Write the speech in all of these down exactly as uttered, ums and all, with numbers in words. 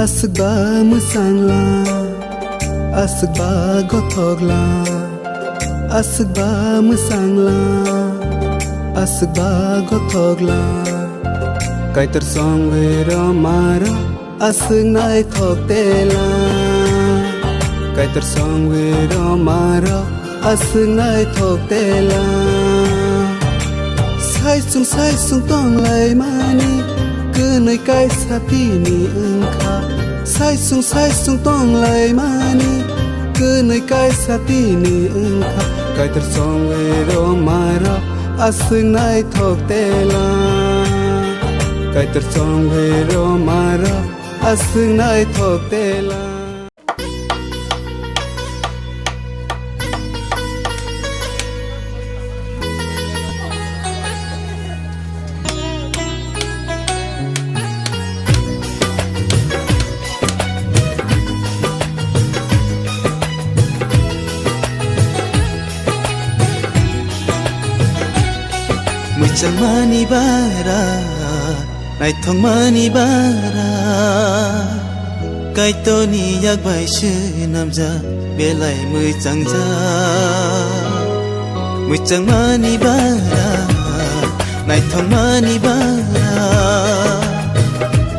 Aswk ba mwchang la, aswk ba gothok la, aswk ba mwchang la, aswk ba gothok la. Kaitor chongwi rwma rok aswk naithok tela. Kaitor chongwi rwma rok aswk naithok tela. Saichung saichung tonglaimani kwnwi kaisa tini wngkha. Saichung saichung tonglaimani kwnwi kaisa tini wngkha. Kaitor chongwi rwma rok aswk naithok tela. Kaitor chongwi rwma rok aswk naithok tela. Mwchangmani bara, naithokmani bara, Kaitorni yak bai swnamjak belai mwchangjak. Mwchangmani bara, naithokmani bara,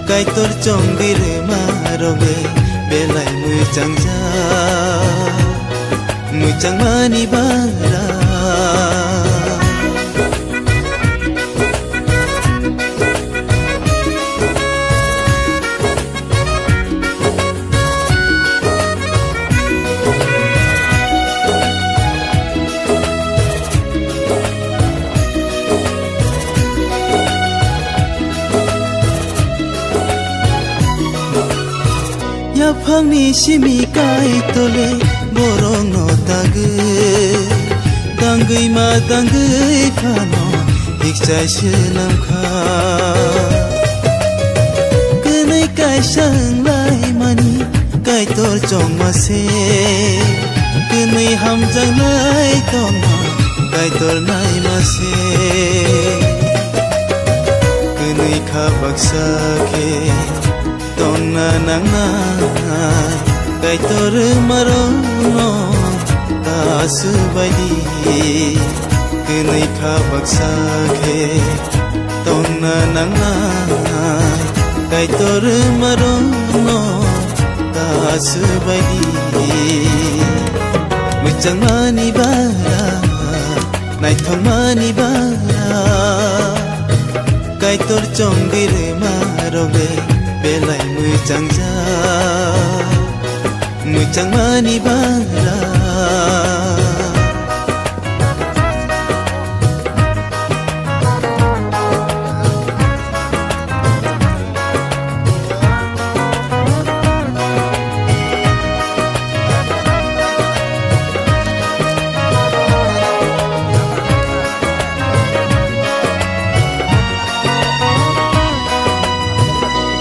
Kaitor chongwi rwma rokle belai mwchangjak. Mwchangmani bara. Yaphangni simi Kaitorle borokno tagwi, tangwi ma tangwi phano hikchai swnamkha. Kwnwi kaisa wnglaimani Kaitor chongma se, kwnwi hamjaknai tongma Kaitor naima se. Kwnwi kha baksa khe tongna nangnai Kaitor wngmarokno ta swbaidi. Kwnwi kha baksa khe tongna nangnai Kaitor wngmarokno ta swbaidi. Mwchangmani bara, naithokmani bara, Kaitor chongwi rwma rokle belai mwchangjak. Mwchangmani bara.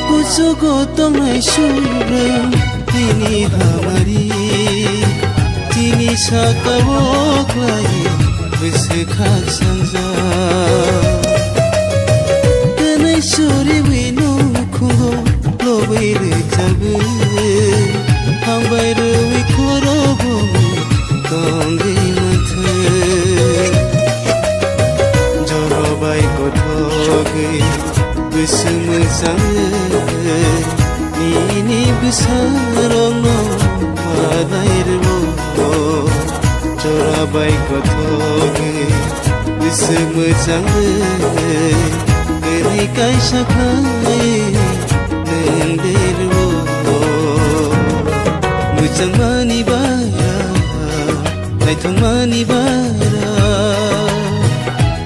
Kuchugo tongnai subrwng tini hamari, tini saka-o khlai bwswk khak sangjak. Kwnwi suriwi nukhungo lobwi rwchabwi, hambai rwwi khorobwi tongwi manthwi. Joro bai kothogwi bwswk mwchangwi nini bwsarokno manai rwo. Jora bai kothogwi bwswk mwchangwi kwnwi kaisa khlai nwng de rwo. Mwchangmani bara, naithokmani bara,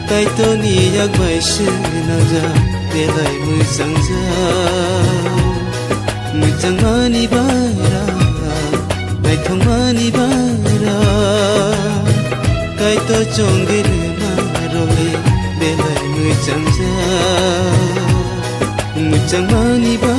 Kaitorni yak bai swnamjak, belai mwchangjak. Mwchangmani bara, naithokmani bara, Kaitor chongwi rwma rokle belai mwchangjak. Mwchangmani bara.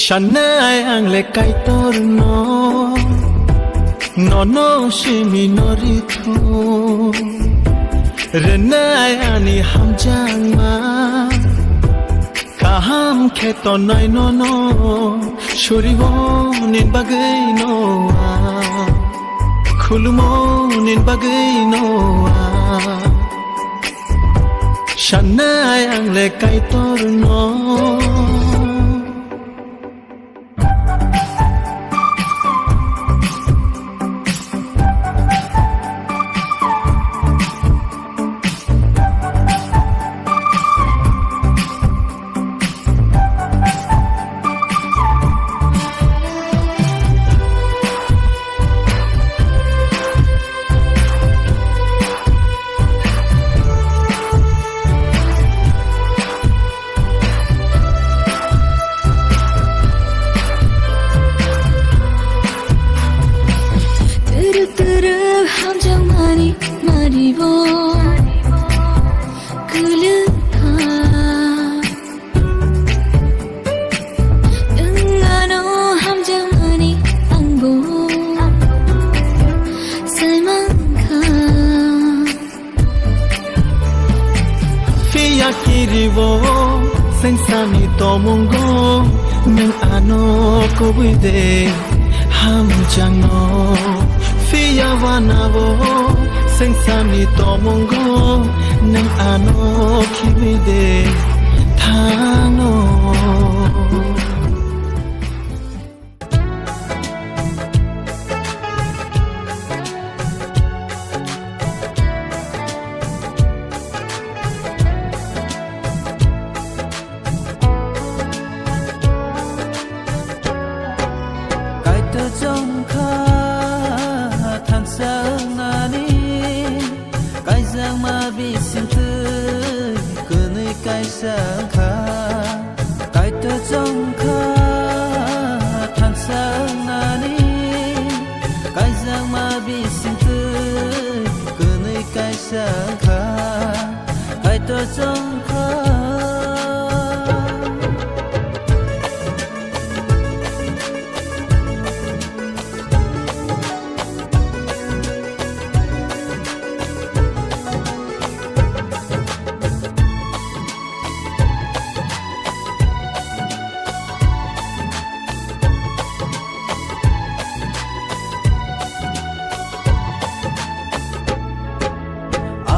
Sanai ang le Kaitor no, nono simi no rithu. Renai ani hamjangma, kaham khe tonai nono, suribo nin bagwi noa, khulumo nin bagwi noa. Sanai ang le Kaitor no. Twrwk twrwk hamjakmani maribo kwlwkha. Wng ano hamjakmani angbo sai mankha. Phiya kiribo sengsani tomungo, nwng ano kubui de hamjakno. Phiya wanabo sengsani tomungo, nwng ano khibui de thano. Kaitor chongkha thansa wngnani, kaijakma bisingtwi kwnwi kaisa wngkha. Kaitor chongkha thansa wngnani, kaijakma bisingtwi kwnwi kaisa wngkha. Kaitor chongkha.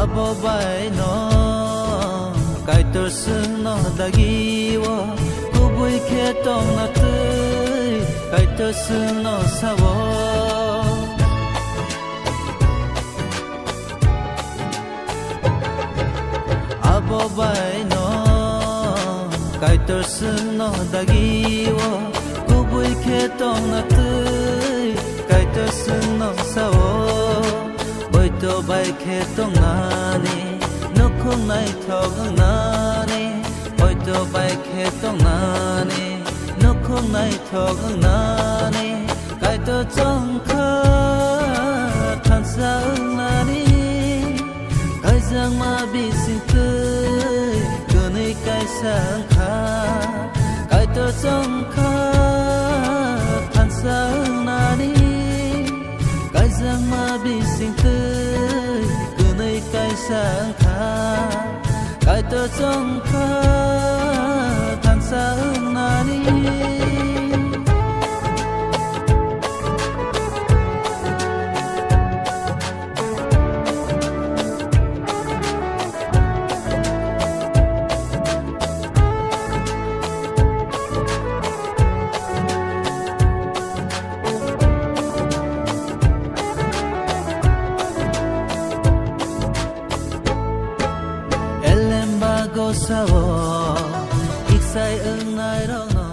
Abo bai no Kaitor chwngno dagi o kubui khe tongna twi Kaitor chwngno sao. Abo bai no Kaitor chwngno dagi o kubui khe tongna twi Kaitor chwngno sao. Boito bai khe tongnani, nukhung naithok wngnani, boito bai khe tongnani, nukhung naithok wngnani, Kaitor chongkha thansa wngnani, kaijakma bisingtwi kwnwi kaisa wngkha. Kaitor chongkha thansa wngnani, kaijakma bisingtwi kwnwi kaisa wngkha. Kaitor chongkha thansa wngnani. Elemba gosao iksai wngnai rokno.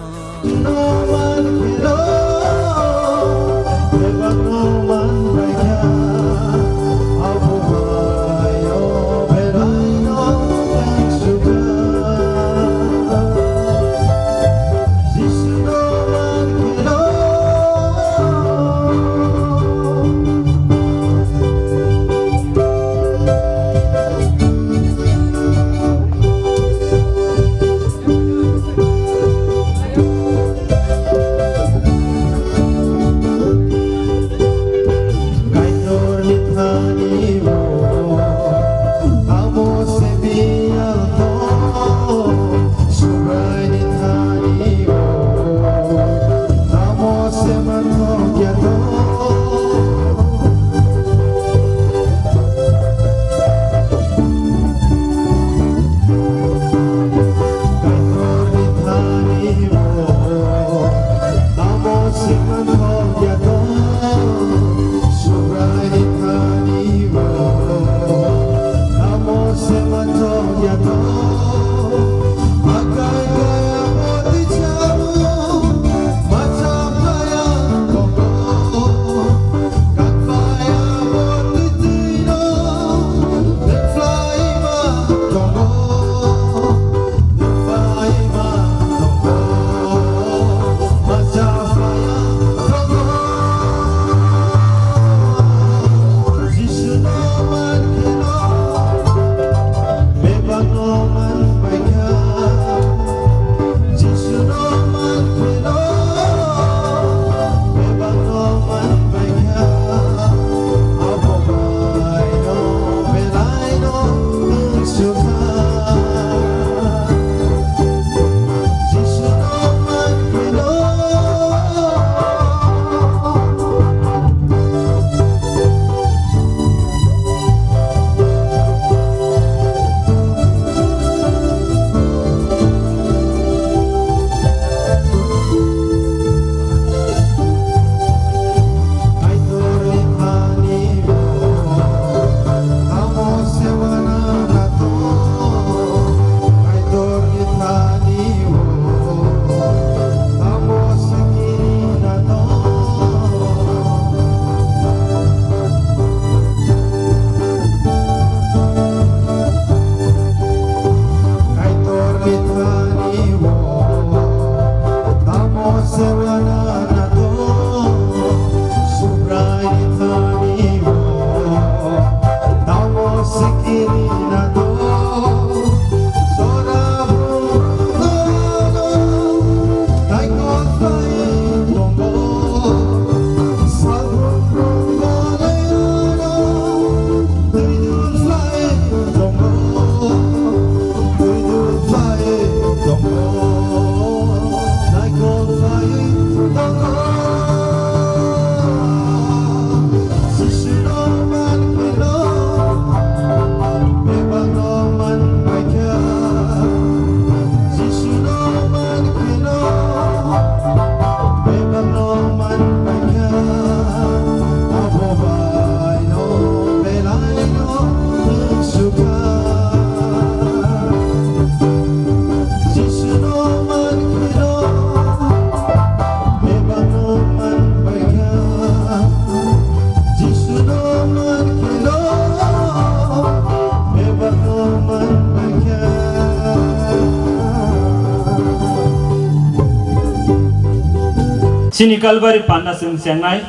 Chini Kalbari panda chwng chengnai,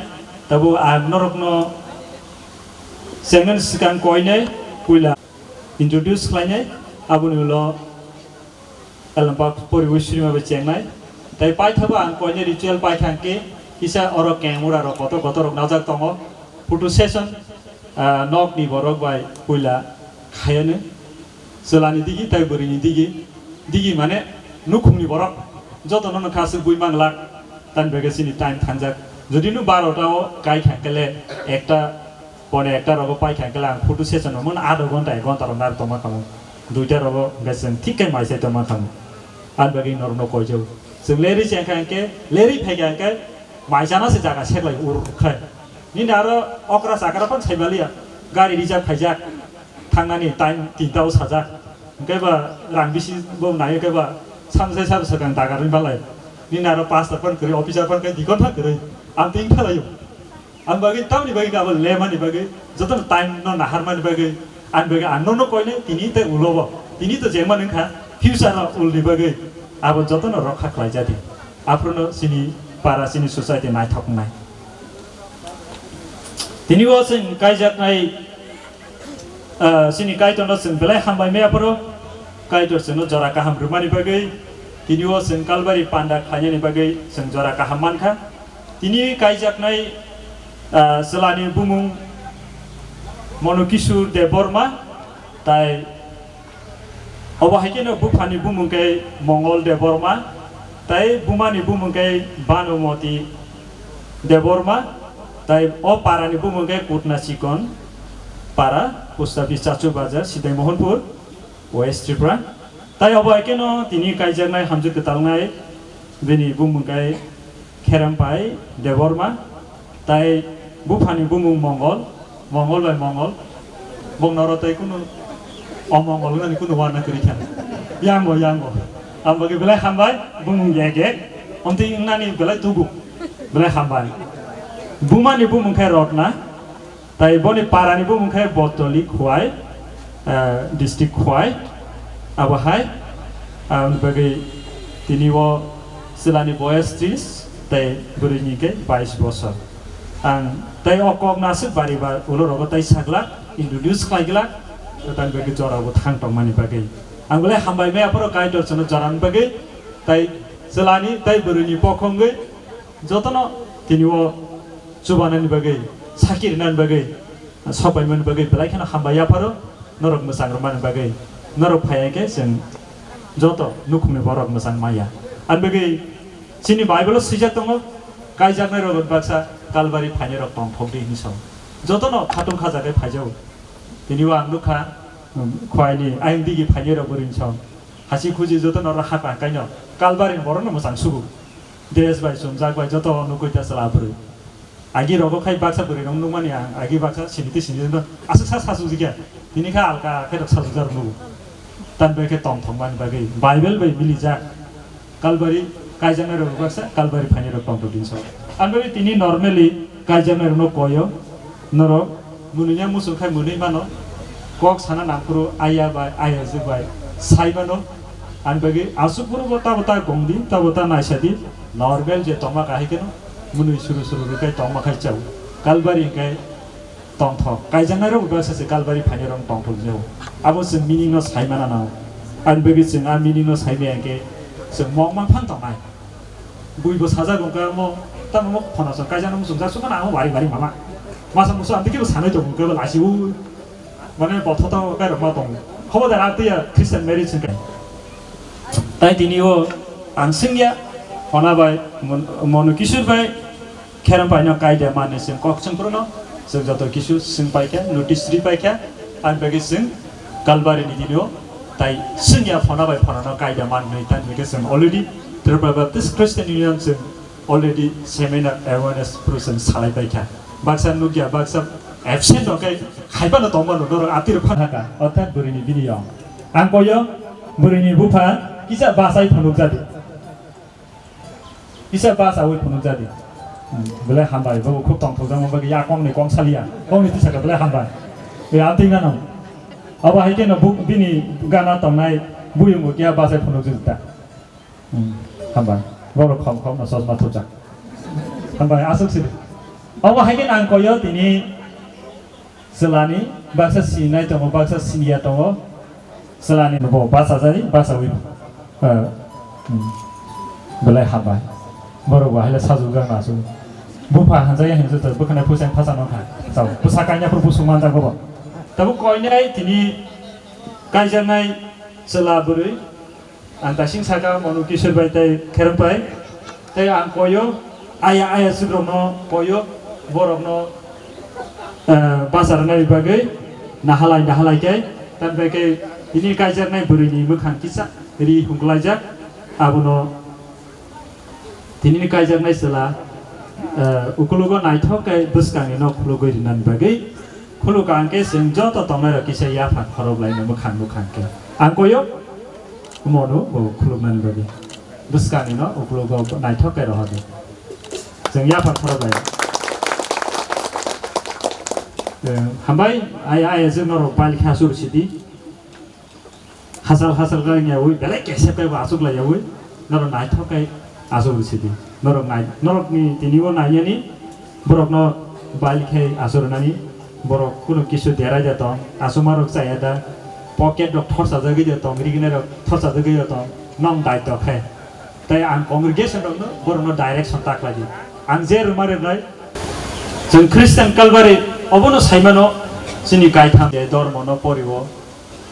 tabuk ang norokno chengnani swkang koinai puila introduce khlainai, aboni ulo Elmpak poriwi srima bai chengnai. Tai paithabo ang koinai ritual paithang khe kisa oro kengmura rok kotor kotor rok najak tongo. Photo session, ah, nokni borok bai puila khayanu. Chwlani digi tai bwrwini digi. Digi mane nukhungni borok. Jotono no khaswk bui manglak. Tan bege chini time thangjak. Jodi no barota o kai khangkele ekta pone ekta rogo pai khangkele ang photo session no mon adho ghonta ek ghonta rok nar tongma khamu. Duita rogo hwnkhe chwng thik khe maisai tongma khamu. An bagwi norokno koijao. Chwng leri chengkha hwnkhe, leri phaikha hwnkhe, maisana se jaga seklai ur khai. Nini aro okra chakra phan saibaliya. Gari reserve khaijak. Thangnani time tinta o sajak. Hwnkhe ba rang bisi bo nai hwnkhe ba samsai sabo swkang dagarwi balai. Nini aro pastor phan kwrwi, officer phan kwrwi, dikon phan kwrwi. Ang tin thalaio. Ang bagwi tamni bagwi abo lemani bagwi, jotono time no naharmani bagwi, ang bagwi ang nono koinai tini tei ulobo. Tini to jengma nungkha, future o ulni bagwi abo jotono rokha khlaijadi. Aphruno chini para, chini society naithok wngnai. Tini o chwng kaijaknai, ah, chini Kaitorno chwng belai hambai maya phoro, Kaitor chwngno jora kaham rwmani bagwi, tini o chwng Kalbari panda khlainani bagwi chwng jora kaham mankha. Tini kaijaknai, ah, chwlani bumung Monu Kishore Debbarma, tai obo hai kheno buphani bumung khe Mongol Debbarma, tai bumani bumung khe Bhanumati Debbarma, tai o parani bumung khe Kutna Chikon Para, Post Office Chachu Bazar, Sidai Mohanpur, West Tripura. Tai obo hai kheno tini kaijaknai hamjwk kwtalnai bini bumung khe Kherampai Debbarma, tai buphani bumung Mongol, Mongol bai Mongol, bongno oro tai kunu omongol wngnani kunu uana kwrwi kha. Yango, yango. Ang bagwi belai hambai, bumung yek yek, omtwi wngnani belai tubu, belai hambai. Bumani bumung khe Rotna, tai boni parani bumung khe Botoli Khwai, eh, district Khwai. Abo hai, ah, bagwi tini o chwlani boyes tris tei bwrwini khe bais bosor. Ang tei o kok naswk bari ba ulo rogo tei saglak, introduce khlaiglak, tei bagwi jora bo thang tongmani bagwi. Ang belai hambai maya phoro Kaitor chwngno jorani bagwi, tei chwlani tei bwrwini pokhongwi jotono tini o chubanani bagwi, saki rinani bagwi, sopaimani bagwi belai kheno hambai yapharo, norok mwchang rwmani bagwi, norok phai khe chwng joto nukhungni borok mwchang maya. Ani bagwi chini Bible-o swijak tongo, kaijaknai rok baksa Kalbari phainai rok tongthok di hinwi sao. Jotono khatung khaja khe phaijao. Tini o ang nukha, um, Khwaini ayang digi phainai rok bwrwi hinwi sao. Hasi khuji jotono oro hakha kaino Kalbari borokno mwchang sugo. Dress bai chumjak bai joto nukui ta chwla bwrwi. Agi rogo khai baksa bwrwi rok nukmani ang, agi baksa siniti siniti no aswk sa sasuk jikya. Tini kha alka khe rok sasuk jar nugo. Tan bai khe tong thong mani bagwi Bible bai milijak. Kalbari kaijaknai rok baksa, Kalbari phainai rok tong thok din so. Ang bai tini normally kaijaknai rok no koyo. Norok mwnwi ya muchung khai mwnwi mano. Kok sana nangphuru aya bai, aya jwk bai sai mano. Ani bagwi aswk phuru bo tabo ta kong di, tabo ta naisa di. Normal je tongma kahai kheno mwnwi suru suru rwkhai tongma khai chao. Kalbari hwnkhe tongthok. Kaijaknai rok bo baksa se Kalbari phainai rok tongthok jao. Abo chwng meaning no sai mana nao. Ani bagwi chwng a meaning no sai maya hwnkhe chwng mok mang phang tongnai. Bui bo sajak wngkha mo, tamo mo khona song kaijak no muchung jak sukha na amo bari bari mama. Masa musu ang tiki bo sanai tongo kebo lasi u. Mane botho to kai rok ma tongo. Hobo da rak tiya Christian marriage wngkha. Tai tini o ang singya, hona bai, mon-, Monu Kishore bai, Kheram bai no kaida mani sing kok sing prono. Chwng joto kisu swng paikha, notice ri paikha, ang bagwi chwng Kalbari ni dino tai swngya phona bai phonano kaida man hwnwi, tani hwnkhe chwng already Tripura Baptist Christian Union chwng already seminar awareness program salai paikha. Baksa nukya, baksa absent rok khai, khaibano tongmano norok atir phan haka, orthat bwrwini bini yong. Ang koyo bwrwini bupha kisa bachai phunukjadi. Kisa bus awi phunuk jadi. Hmm, belai hambai, bo khub tongthok jang, bagwi ya kong ni kong salia, kong ni tisaka belai hambai. Be anting nano. Abo hai khe no bu-, bini gana tongnai buyung bo kiya bus ai phunuk jadi ta. Hmm, hambai. Borok khom khom no chosma thupjak. Hambai, aswk sidi. Obo hai khe ang koyo tini chwlani baksa sinai tongo, baksa sinya tongo. Chwlani bo bachajani, bachawi. Eh, hmm. Belai hambai. Borok bo haile sajwk jak na aswk. Bupha hanjaya hinwi joto bwkhwnai phusa phasa no kha. Chao, bwsa kanya phuru busuk manjak bo. Tabuk koinai tini kaijaknai chwla bwrwi. Ang tasing saka Monu Kishore bai tei Kherem bai. Tei ang koyo aya aya sikrokno koyo borokno, eh, basa rwnani bagwi nahalai nahalai khe, tamni bagwi tini kaijaknai bwrwini mwkhang kisa ri hunglaijak, abono tinini kaijaknai chwla, eh, ukulugo naithok khe bwskangni nok khulugwi rinani bagwi khuluk ang khe chwng joto tongnairok kisa yaphang khorok laino mwkhang mwkhang khe. Ang koyo Monu bo khuluknani bagwi. Bwskangni no ukulugo naithok khe rohordi. Chwng yaphang khorok lai. Eh, hambai, ai, ai, je norok bali khe asur sidi. Hasal hasal khe wngya ui, belai kesep khe bo asuk lai ui. Norok naithok khe asur sidi. Norok nai, norokni tini o nainani, borokno bali khe asur nani, borok kunu kisu derai da tong, asuma rok chaya da, pocket rok thorsa jagwi da tong, rignai rok thorsa jagwi da tong, nong daityo khe. Tei ang congregation rokno borokno direction ta khlai di. Ang je rwma rwnai, chwng Christian Calvary obono saimano chini kaitham je dormono poriwo,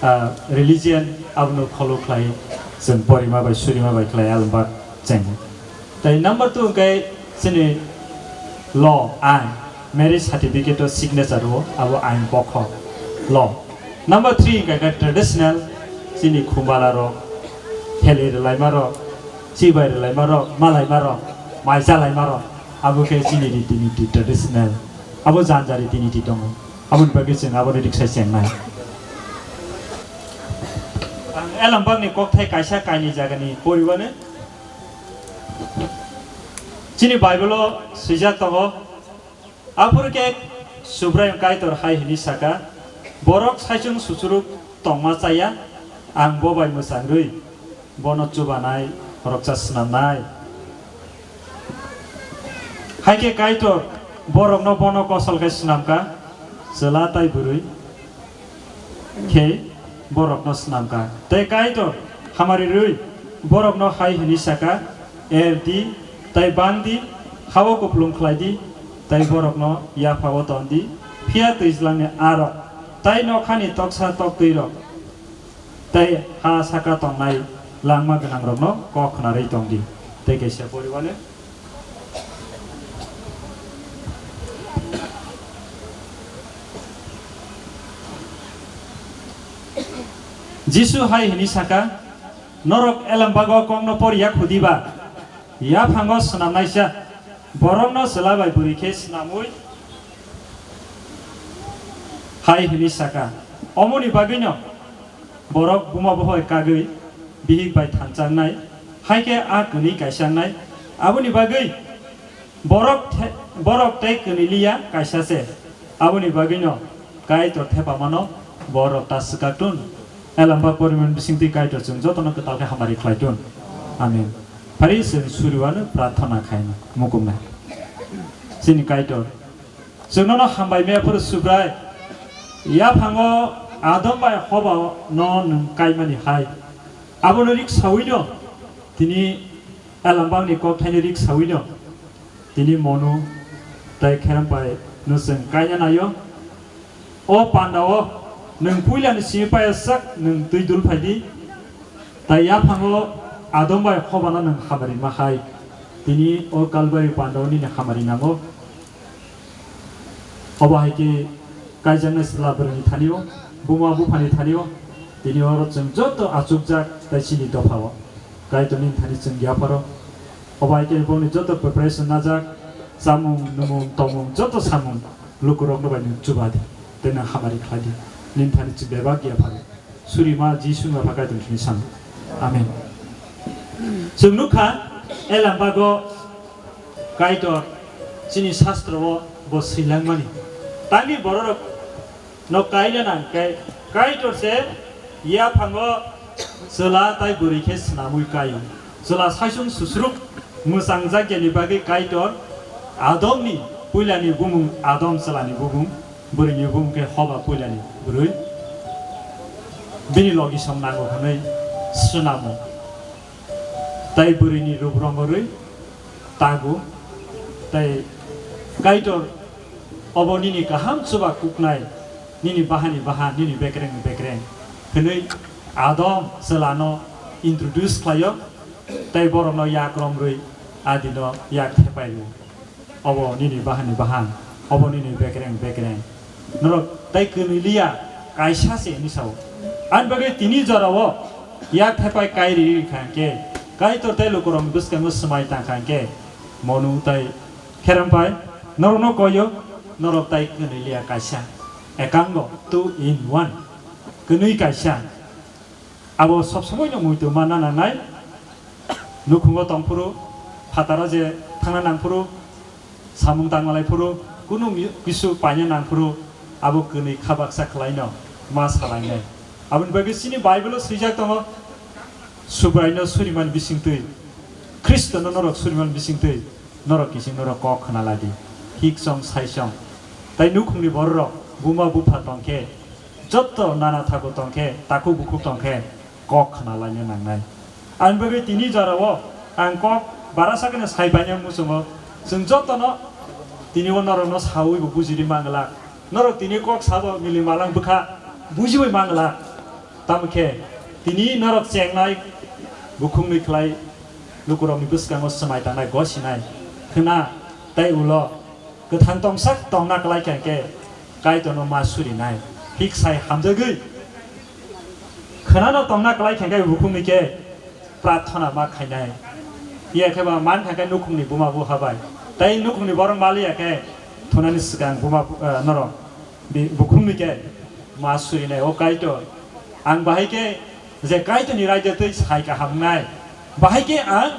ah, religion abono follow khlai chwng porima bai surima bai khlai alba cheng. Tei number two hwnkhe chini law, ain, marriage certificate o signature o abo ain pokho law. Number three hwnkhe khe traditional, chini khumala rok, theli rwlaima rok, chibai rwlaima rok, malaima rok, mai chalaima rok, abo khe chini riti niti traditional, abo janja riti niti tongo, aboni bagwi chwng aboni riksai chengnai. Ang Elambakni kokthai kaisa kainwi jagani poriwano chini Bible o swijak tongo. Aphuru khe Subraiyung Kaitor hai hwnwi saka, "Borok saichung suchuruk tongma chaya, ang bo bai mwchang rwi bono chubanai khoroksa snamnai." Hai khe Kaitor borokno bono kosol khe snam kha, chwla tai bwrwi khe borokno snam kha. Tei Kaitor hamari rwi borokno hai hwnwi sa kha, "Er di, tei bang di, ha-o kupulung khlai di, tei borokno yapha-o ton di, phiya twijlangni aro, tei nokhani toksa toktwirok, tei ha saka tongnai langma gwnangrokno kok khnarwi tong di." Tei kaisa poriwano. Jisu hai hwnwi saka, "Norok Elambago kokno por ya khudiba, yaphango snamnaisa, borokno chwla bai bwrwi khe snamwi hai hwnwi saka." Omoni bagwino borok buma bohoi kagwi bihik bai thanchaknai, hai khe a kwnwi kaisangnai. Aboni bagwi borok the-, borok tei kwnwi liya kaisa se. Aboni bagwino Kaitor thepamano borok ta swkak tun. Elamba poriman bisingtwi Kaitor chwng jotono kwtal khe hamari khlai tun. Amen. Phari chwng suriwano prarthana khaina mukumna. Chini Kaitor, chwng nono hambai maya phuru Subrai, yaphango Adam bai Hoba no nwng kaimani hai. Abono rik sawino tini Elambakni kokthaino rik sawino tini Monu tei Kherempai no chwng kaina naio. O pandao nwng puilani simi paiya sak nwng twi dul phai di. Tai yaphango Adam bai Hobano nwng hamari ma hai. Tini o Kalbari pandao nini hamari nango. Obo hai khe kaijaknai chwla bwrwini thani-o, buma buphani thani-o, tini oro chwng joto achukjak tai chini dopha-o. Kaitor nini thani chwng yapharo. Obo hai khe bongni joto preparation najak, chamung, numung, tongmung, joto samung lukurokno bai nwng chuba di, tei nwng hamari khlai di. Nini thani chwng bebak yapharo. Surima Jisu wngma pha Kaitor thani sam. Amen. Chwng nukha, Elambago Kaitor chini sastro-o bo swilangmani. Tangni bororok no kaina nang khe Kaitor se yaphango chwla tai bwrwi khe snamwi kaio. Chwla saisung susruk mwchangjakyani bagwi Kaitor Adomni puilani bumung Adam chwlani bumung, bwrwini bumung khe Hoba puilani bwrwi. Bini logisong nango hwnwi swnamo. Tai bwrwini rup rongorwi tago. Tai Kaitor, obo nini kaham chuba kuknai, nini bahani bahan, nini bekreng bekreng hwnwi Adam chwlano introduce khlaio. Tai borokno yak romrwi adino yak thepaio. Obo nini bahani bahan, obo nini bekreng bekreng. Norok tai kwnwi liya, kaisa se hwnwi sao. Ani bagwi tini jorao yak thepai kairi rikha hwnkhe, Kaitor tai lukurokni bwskango swmai tangkha hwnkhe, monu tai kherempai norokno koio, norok tai kwnwi liya kaisa. Ekango two in one. Kwnwi kaisa. Abo sob somoino muitu manna nangnai. Nukhungo tongphuru, phataro je thangna nangphuru, samung tangmalaiphuru, kunu mi-, kisu paina nangphuru, abo kwnwi kha baksa khwlaino ma salainai. Aboni bagwi chini Bible-o swijak tongo, Subraino suriman bisingtwi, Khristono norok suriman bisingtwi, norok kiching norok kok khna lai di. Hik song sai song. Tai nukhungni bororok buma bupha tongkhe, jotto nana thago tongkhe, takhuk bukhuk tongkhe, kok khna laina nangnai. Ani bagwi tini jorao ang kok barasa khe sai paina muchungo. Chwng jottono tini o norokno sawi bo bujiri mangla. Norok tini kok sabo mili malang bwkha bujiwi mangla. Tamo khe tini norok chengnai bukhukni khlai lukurokni bwskango swmai tangnai gosinai khna tei ulo kwthang tongsak tongna klai kha khe Kaitorno ma surinai. Hik sai hamjagwi khwnano tongna klai kha khe bukhukni khe prarthana ma khainai. Iya khe ba man kha khe nukhungni buma bupha bai. Tei nukhungni borok maliya khe thunani swkang buma bu-, eh, norok bi-, bukhukni khe ma surinai, "O Kaitor, ang bahai khe je Kaitorni raida twi sai kaham wngnai, bahai khe ang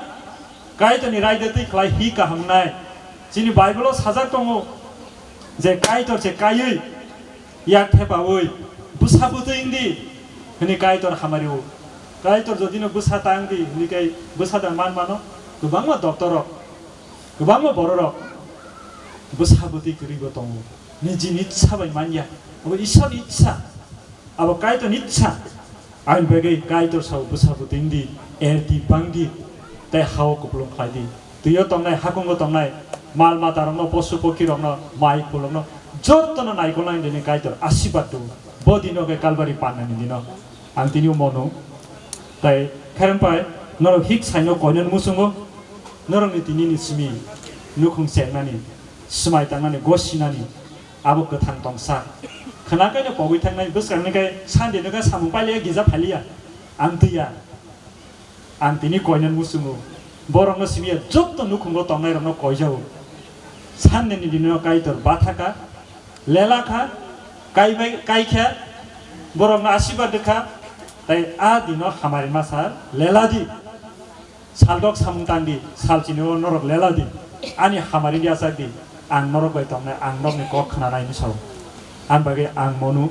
Kaitorni raida twi khlai hi kaham wngnai." Chini Bible-o sajak tongo je Kaitor se kaiwi yak thepaui bwsa bwtwi wng di hwnwi Kaitor hamari o. Kaitor jodino bwsa ta wng di hwnwi khe bwsa ta man mano, kwbangma doctor rok, kwbangma borok rok bwsa bwtwi kwrwi bo tongo, nijini ichha bai man ya, abo Ishwarni ichha. Abo Kaitorni ichha. Aboni bagwi Kaitor sao bwsa bwtwi wng di, er di, bang di, tei ha-o kupulung khlai di. Twi-o tongnai, hakungo tongnai mal matarokno, posu pokhirokno, mai phulrokno jottono naikolnani dini Kaitor asibad rw. Bo dino khe Kalbari pannani dino ang tini omo nung. Tai kherempai norok hik saino koinani muchungo norokni tinini simi nukhung chengnani, swmai tangnani, gosinani. Abo kwthang tongsa. Khna kaino pogwi thangnai bwskangni khe Sunday no khe samung pailiya, gija phailiya. Ang twiya. Ang tini koinani muchungo. Borokno simiya jotto nukhungo tongnairokno koijago. Sunday ni dino Kaitor batha kha, lela kha, kaibai, kaikha, borokno asibad kha, tai a dino hamari masa lela di. Saldok samung tang di, sal chini o norok lela di. Ani hamari di achak di, ang norok bai tongnai, ang norokni kok khna nai hinwi sao. Ang bagwi ang monu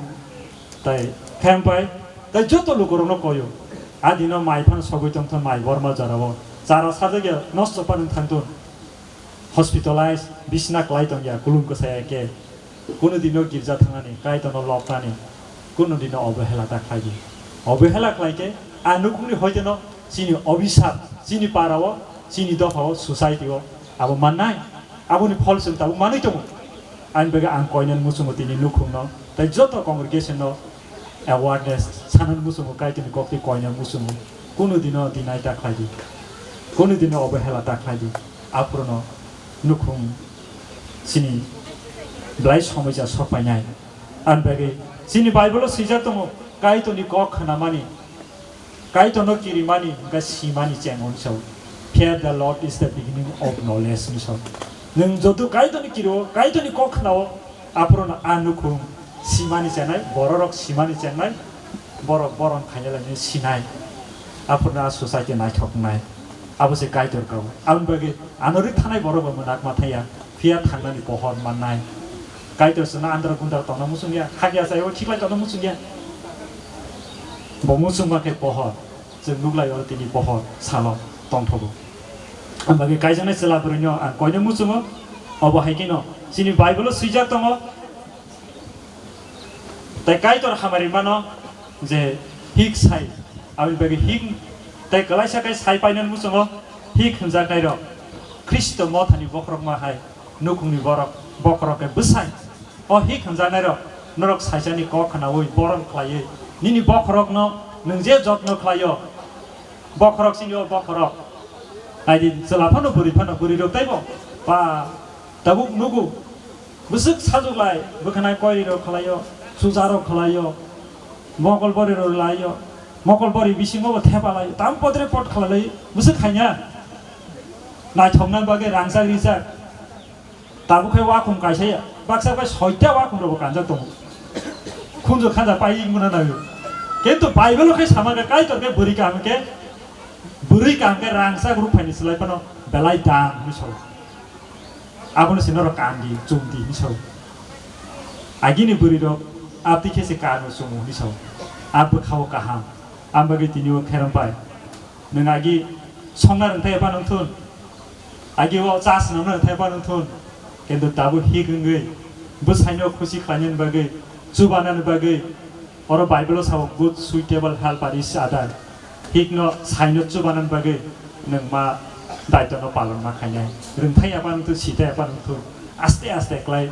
tai khempai tai joto lukurokno koyo. A dino mai phano sogwi tongthon mai borma jorao. Chara sajagya nosto panwng thangthun. Hospitalize bisna klai tongya, kulum kwsaya khe. Kunu dino girja thangnani, Kaitorno lobnani, kunu dino obohela ta khlai di. Obohela khlai khe a nukhungni hoiteno chini obisap, chini parao, chini dophao, society-o abo mannai. Aboni phol chwng tabuk manwi tongo. Ani bagwi ang koinani muchungo tini nukhungno tei joto congregation-no awareness sanani muchungo, Kaitorni koktwi koinani muchungo. Kunu dino deny ta khlai di. Kunu dino obohela ta khlai di. Aphuru no nukhung chini belai somoisa sok painai. Ani bagwi chini Bible-o swijak tongo, Kaitorni kok khnamani, Kaitorno kirimani, hwnkhe simani cheng hwnwi sao. "Fear the Lord is the beginning of knowledge," hwnwi sao. Nwng joto Kaitorni kiri-o, Kaitorni kok khna-o, aphuru no a nukhung simani chengnai, bororok simani chengnai, borok borom khaina lainai sinai. Aphuru no a society naithok wngnai. Abo se Kaitor kau. Aboni bagwi ano rwkthanai borok bo mwnakma thangya, phiya thangnani pohor mannai. Kaitor chwngno andro gundro tongna muchungya, hakya chayao khiklai tongna muchungya. Bo muchungma khe pohor, chwng nuklai oro tini pohor salo tongthogo. Aboni bagwi kaijaknai chwla bwrwino ang koino muchungo, Obo hai kheno chini Bible-o swijak tongo, tei Kaitor hamari mano je hik sai, aboni bagwi hik, tei kwlaisa khe sai painani muchungo hik hwnjaknairok Khristo mothani bokhorok ma hai nukhungni borok, bokhorok khe bwsai. O hik hwnjaknairok norok saisani kok khnaui borom khlaiwi nini bokhorokno nwng je jotno khlaio, bokhorok chini o bokhorok. Naidi chwla phano bwrwi phano bwrwi rok teibo ba tabuk nugo bwswk sajuklai bwkhanai koiri rok khlaio, suja rok khlaio, mokol bori rok laio, mokol bori bisingo bo thepa laio, tam potre pot khlai laio, bwswk khaina naithokna bagwi rangchak rijak. Tabuk khe wakhum kaisa ya, baksa bai soita wakhum rok bo kanjak tongo. Khunju khanja pai wngmano naio. Kintu Bible khe sama khe Kaitor khe bwrwi kaham khe, bwrwi kaham khe rangchak rukphaini slai phano belai dam hinwi sao. Abono se norok kandi, chumdi hinwi sao. Agini bwrwi rok abdi khe se kanu chumu hinwi sao. Abo khao kaham. Ang bagwi tini o kherang pai. Nwng agi songna rwngthai eba nungthun, agi o cha swnamna rwngthai eba nungthun, kintu tabuk hik wngwi bwsaino khusi khlainani bagwi, chubanani bagwi, oro Bible-o sabo, "Good suitable helper is other." Hikno saino chubanani bagwi nwng ma daitono palon ma khainai. Rwngthai eba nungthun, sita eba nungthun, aste aste klai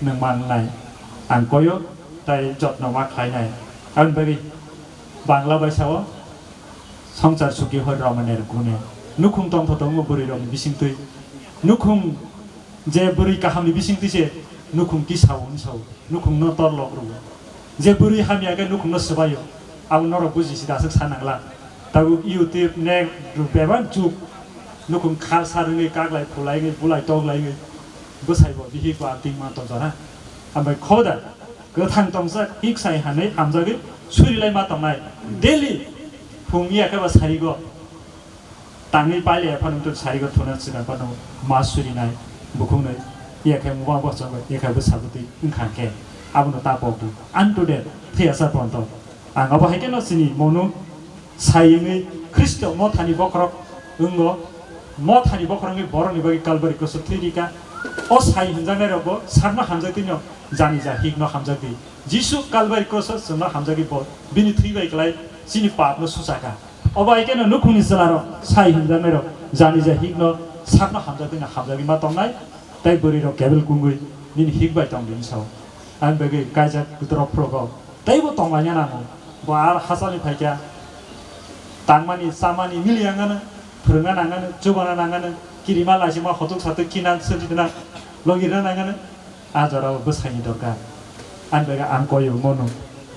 nwng ma wngnai. Ang koyo tai jotno ma khlainai. Aboni bagwi Bangla bai sao, "Songsar suki hoi ramaner gune." Nukhung tongtho tongo bwrwi rokni bisingtwi. Nukhung je bwrwi kahamni bisingtwi se nukhung tisao, hinwi sao. Nukhungno torlok rwo. Je bwrwi hamya khe nukhungno swbaio. Abo norok buji sida aswk sa nangla. Tabuk YouTube, net, bebak jug. Nukhung khar sar wngwi, kaklai phulai wngwi, bulai toklai wngwi. Bwsaibo, bihikbo, amtwima tongjana. Hambai khoda. Kwthang tongsa hik sai hanwi hamjagwi surilai ma tongnai. Daily phung ya khe ba sarigo tangwi paile phano tun sarigo thuna sina phano ma surinai bukhungnwi ya khe muba bo chongo ya khe bwsa bwtwi wngkha khe abono ta pokdi unto death thwiya sa ponto. Ang abo hai khe no chini monu Sai wngwi Khristo mothani bokhorok wngo, mothani bokhorok wngwi borokni bagwi Kalbari krosok thwi rika. O sai hwnjaknairokbo sakno hamjak twi no jani ja hikno hamjak di. Jisu Kalbari krosok chwngno hamjagwi bo bini thwi bai klai chini papno suchaka. Obo hai kheno nukhungni chwlarok sai hwnjaknairok jani ja hikno sakno hamjak twi no hamjagwi ma tongnai, tei bwrwirok kebel kungwi nini hik bai tong di wng sao. Ani bagwi kaijak kwtwrok phwrwgo. Teibo tonglaina nango. Bo ar hachal ni phaikha. Tangmani, chamani, mili yangano, phwrwngna nangano, chubana nangano, kirima laisima hotuk satuk kinan swngjitna logirna nangano. A jorao bwsaini dorkar. Ani bagwi ang koyo mono.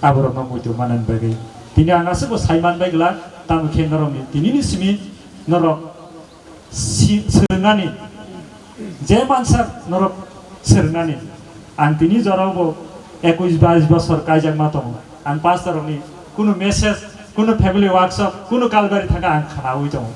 Aborokno muitu manani bagwi. Tini ang aswkbo saiman bai glak, tamo khe norokni tinini simi norok si-, swrwngnani, je mansa norok swrwngnani, ang tini jorao bo ekwis bais bosor kaijakma tongo. Ang pastor rokni kunu message, kunu family workshop, kunu Kalbari thangkha ang khnaui tongo.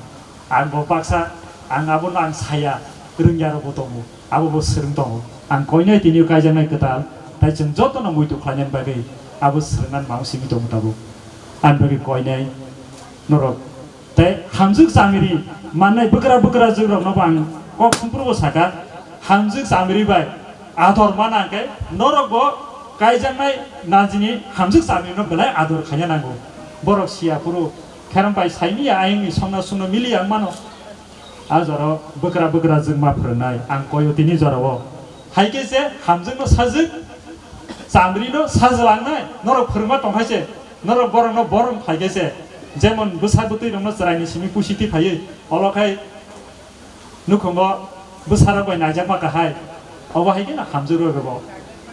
Ang bo baksa, ang abono ang saya, rwngya rokbo tongo, abo bo swrwng tongo. Ang koinai tini kaijaknai kwtal, tai chwng jotono muitu khlainani bagwi abo swrwngnani mang simi tongo tabuk. Ani bagwi koinai norok tei hamjwk chamiri mannai bwkra bwkra jwkrokno bo ang kok songphuru bo saka, hamjwk chamiri bai ador mana hwnkhe norokbo kaijaknai najini hamjwk chamirino belai ador khaina nango. Borok siya phuru kheram bai saimiya ayangni songna songno miliya wng mano. A jorao bwkra bwkra jwkma phwrwngnai ang koyo tini jorao. Hai khe se hamjwkno sajwk, chamrino sajlangnai norok phwrwngma tong hai se, norok borokno borom khai khe se, jemon bwsa bwtwi rokno chwraini simi pusi twi phaiwi, olo khai nukhungo bwsarok bai naijakma kahai, obo hai kheno hamjwk rok rwbo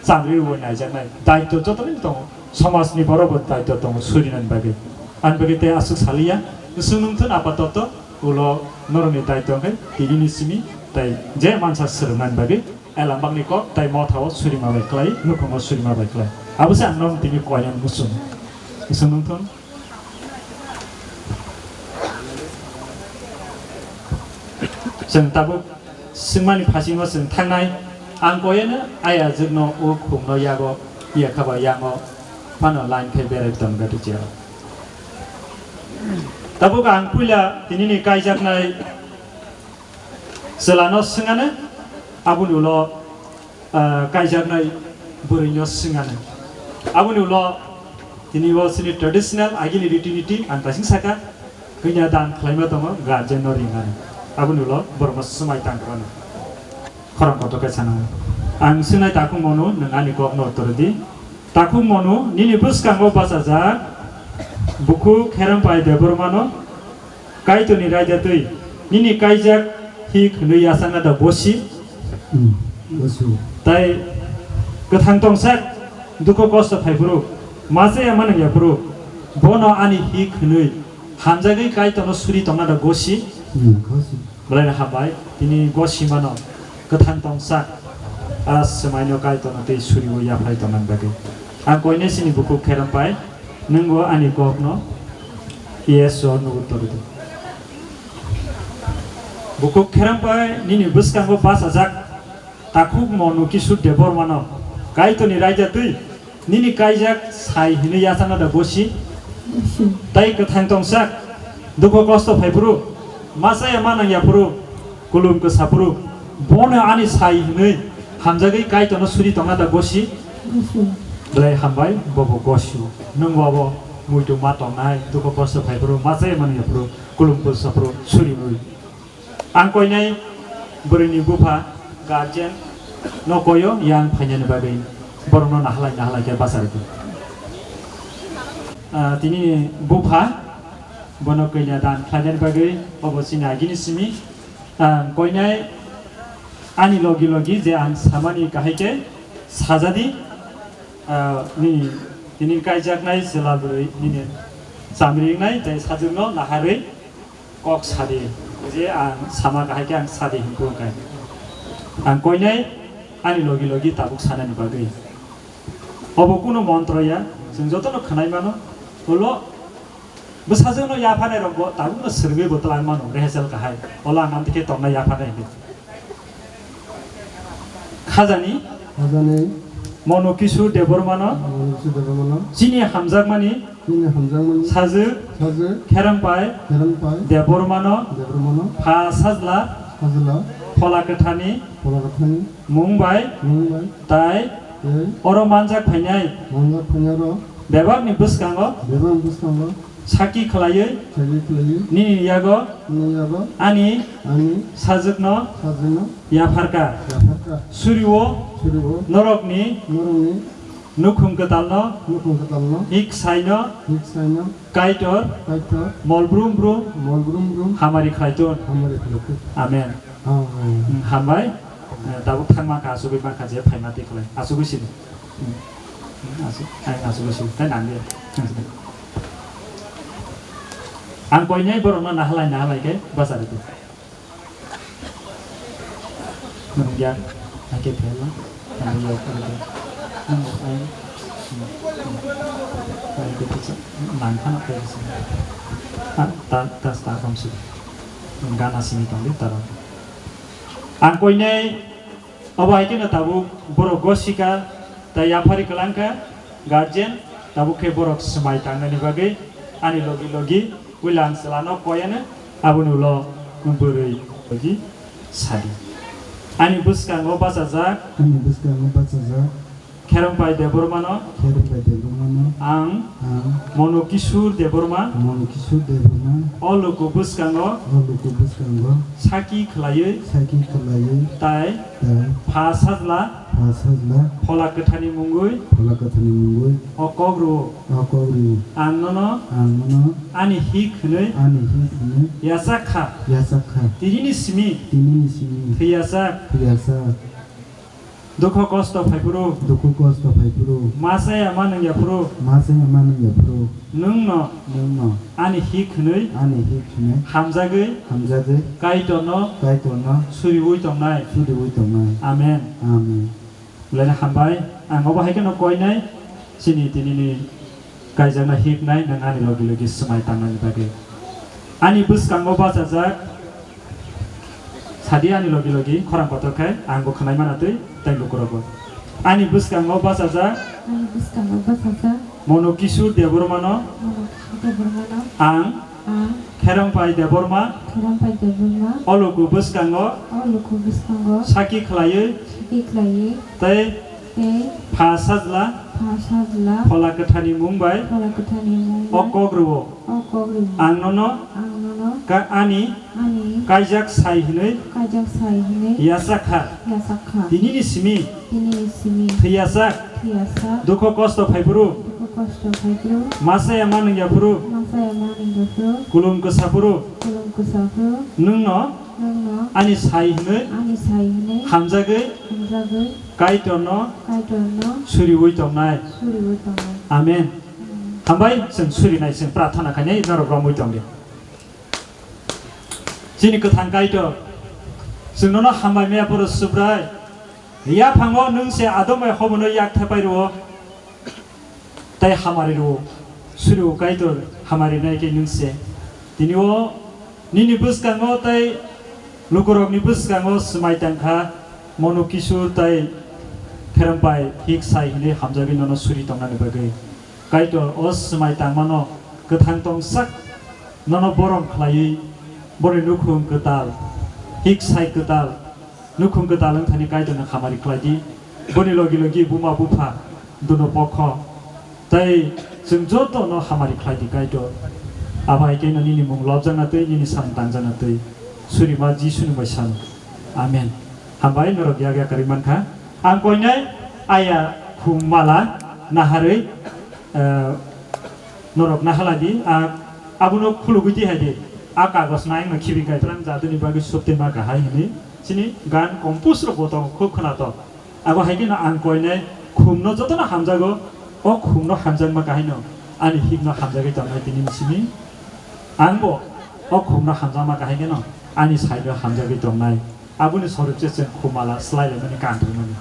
chamri rwui naijaknai daityo jotono tongo, somajni borok bo daityo tongo surinani bagwi. Ani bagwi tei aswk saliya, swngwng thun apatoto ulo norokni daityo hwnkhe tinini simi tei je mansa swrwngnani bagwi. Elambakni kok tai mothao surima bai klai, nukhungo surima bai klai. Abo se ang nono tini koinani muchung. Ising nungthun. Chwng tabuk swngmani phasingo chwng thangnai. Ang koyeno ayajwkno o khumno yago, yakhaba yango phano line khe berai tongkha teacher. Tabuk ang puila tinini kaijaknai Chwlano swngano, Aboni ulo, ah, kaijaknai bwrwino swngani. Aboni ulo tini bo chini traditional agini riti niti ang kaising saka, kanya dan khlaima tongo guardian no ringani. Aboni ulo borokno swmai tangkukani. Khorang kotor khe sanao. Ang swngnai takhuk monu nwng ani kokno uttor di. Takhuk monu nini bwskango bachajak bukhuk Kherampai Debbarmano Kaitorni raida twi nini kaijak hik hwnwi yachakna da bosi? Hmm, bosi. Tai kwthang tongsak dukho kosto phaiphuru, machaya manwng yaphuru, bono ani hik hwnwi hamjagwi Kaitorno suri tongna da bosi? Hmm, bosi. Belai no hambai, tini gosimano kwthang tongsa, a swmaino Kaitorno tei suriwi yaphai tongna bagwi. Ang koinai sini bukhuk Kherampai, nwng bo ani kokno yes or no uttor di. Bukhuk Kherampai, nini bwskango bachajak takhuk Monu Kishore Debbarmano Kaitorni raida twi nini kaijak sai hinwi yachakna da bosi? Bosi. Tai kwthang tongsak, dukho kosto phaiphuru, machaya manang yaphuru, kulum kwsaphuru, bono ani sai hinwi hamjagwi Kaitorno suri tongna da bosi? Bosi. Belai hambai, bobo gosio. Nwng bobo muitu ma tongnai, dukho kosto phaiphuru, machaya manang yaphuru, kulum kwsaphuru, suriwi. Ang koinai bwrwini bupha, guardian no koyo yang phainani bagwi borokno nahalai nahalai khe bachar di. Ah, tini bupha bono kanya dan khlainani bagwi obo chini agini simi. Ang koinai ani logi logi je ang samani kahai khe sajadi, ah, ni tini kaijaknai chwla bwrwi nini chamri wngnai tei sajwkno naharwi kok sadi, je ang sama kahai khe ang sadi hwnwi khe. Ang koinai ani logi logi tabuk sanani bagwi. Obo kuno montro ya, chwng jotono khwnai mano. Ulo bwsajwkno yaphanai rokbo tabukno swrwngwi bo twlang mano, rehesel kahai. Olo ang amtwi khe tongnai yaphanai hwnwi. Khajani. Khajani. Monu Kishore Debbarmano. Monu Kishore Debbarmano. Chini hamjakmani. Chini hamjakmani. Sajwk. Sajwk. Kherampai. Kherampai. Debbarmano. Debbarmano. Pha sajla. Sajla. Phola kwthani. Phola kwthani. Mung bai. Mung bai. Tai. Tai. Oro manjak phainai. Manjak phainai oro. Bebakni bwskango. Bebakni bwskango. Saki khwlaiwi. Saki khwlaiwi. Nini yago. Nini yago. Ani. Ani. Sajwkno. Sajwkno. Yapharkha. Yapharkha. Suriwo. Suriwo. Norokni. Norokni. Nukhung kwtalno. Nukhung kwtalno. Hik saino. Hik saino. Kaitor. Kaitor. Mol brum brum. Mol brum brum. Hamari khlaiton. Hamari khlaiton. Amen. Amen. Hmm, hambai. Eh, tabuk thangma kha, asugwi mankha je phaima twi khlai. Asugwi sidi. Hmm. Hmm, asu-, ai, asugwi sidi. Tai nang de. Ang koinai borokno nahalai nahalai khe bachari di. Nungya, ake phela, nungya phela. Nung ai, ai ke pisa, nang khana phela sa. Ah, ta, ta sta kom si. Gana sini tong di taro. Ang koinai, obo hai khe no tabuk borok gosika, ta yaphari kwlangkha. Guardian, tabuk khe borok swmai tangnani bagwi ani logi logi puila ang chwlano koi anw, aboni ulo bwrwi logi sadi. Ani bwskango bachajak. Ani bwskango bachajak. Kherongpai Debbarmano. Kherongpai Debbarmano. Ang. Ang. Mono Kishore Debbarma. Mono Kishore Debbarma. O luku bwskango. O luku bwskango. Saki khwlaiwi. Saki khwlaiwi. Tai. Tai. Pha sajla. Pha sajla. Phola kwthani mungwi. Phola kwthani mungwi. O kok rwo. O kok rwo. Ang nono. Ang nono. Ani hik hwnwi. Ani hik hwnwi. Yachak kha. Yachak kha. Tinini simi. Tinini simi. Thwi yachak. Thwi yachak. Dukho kosto phaiphuru. Dukho kosto phaiphuru. Machaya manwng yaphuru. Machaya manwng yaphuru. Nwngno. Nwngno. Ani hik hwnwi. Ani hik hwnwi. Hamjagwi. Hamjagwi. Kaitorno. Kaitorno. Suriwi tongnai. Suriwi tongnai. Amen. Amen. Belai no hambai. Ang obo hai kheno koinai. Chini tinini kaijakna hiknai nwng ani logi logi swmai tangnani bagwi. Ani bwskango bachajak, sadi ani logi logi, khorang kotor khai, ang bo khwnai mana twi, tei lukurokbo. Ani bwskango bachajak, Ani bwskango bachajak, Mono Kishore Debbarmano, Mono Kishore Debbarmano, ang, ang, Kherongpai Debbarma Kherongpai Debbarma o luku bwskango o luku bwskango saki khlaiwi saki khlaiwi tei tei pha sajla pha sajla Phola Kwtharni mung bai Phola Kwtharni mung o bai kok rwo. O kok rwo. Ang nono Ang nono ka-, ani ani kaijak sai hwnwi kaijak sai hwnwi yachak kha. Yachak kha. Tinini simi Tinini simi thwi yachak thwi yachak dukho kosto phaiphuru dukho kosto phaiphuru masa ya manung yaphuru masa ya manung yaphuru kulum kwsaphuru kulum kwsaphuru nwngno nwngno ani sai hwnwi ani sai hwnwi hamjagwi hamjagwi Kaitorno Kaitorno suriwi tongnai. Suriwi tongnai. Amen. Amen. Hambai, chwng surinai, chwng prarthana khainai, norok romwi tongdi. Chini kwthang Kaitor, chwng nono hambai maya phuru Subrai, yaphango nwng se adom bai hobono yak thepai rwo, tei hamari rwo, suri o Kaitor hamari nai khe nwng se. Tini o nini bwskango tei lukurokni bwskango swmai tang kha, Monu Kishore tei Kherempai hik sai hwnwi hamjagwi nono suri tongnani bagwi. Kaitor o swmai tangmano kwthang tongsak nono borom khlaiwi boni nukhung kwtal, hik sai kwtal, nukhung kwtal wng thani Kaitorno hamari khlai di. Boni logi logi buma bupha, duno pokho, tei chwng jotono hamari khlai di Kaitor. Abo hai khe no nini mung lobjakna twi, nini samung tangjakna twi. Surima Jisuni bai sano. Amen. Hambai norok yak yak kwrwi mankha. Ang koinai aya khum mala naharwi, eh, norok nahaladi, a, abono khulugwi twi hai di. A kagos nai no khibi kai tlang jaduni bagwi sopte ma kahai hwnwi. Chini gan compose rok bo tongo, khub khwnatok. Abo hai kheno ang koinai khumno jotono hamjago, o khumno hamjakma kahaino ani hikno hamjagwi tongnai tini simi. Angbo o khumno hamjakma kahai kheno ani saino hamjagwi tongnai. Aboni sorok se chwng khumala swlailaimani kanthwimani.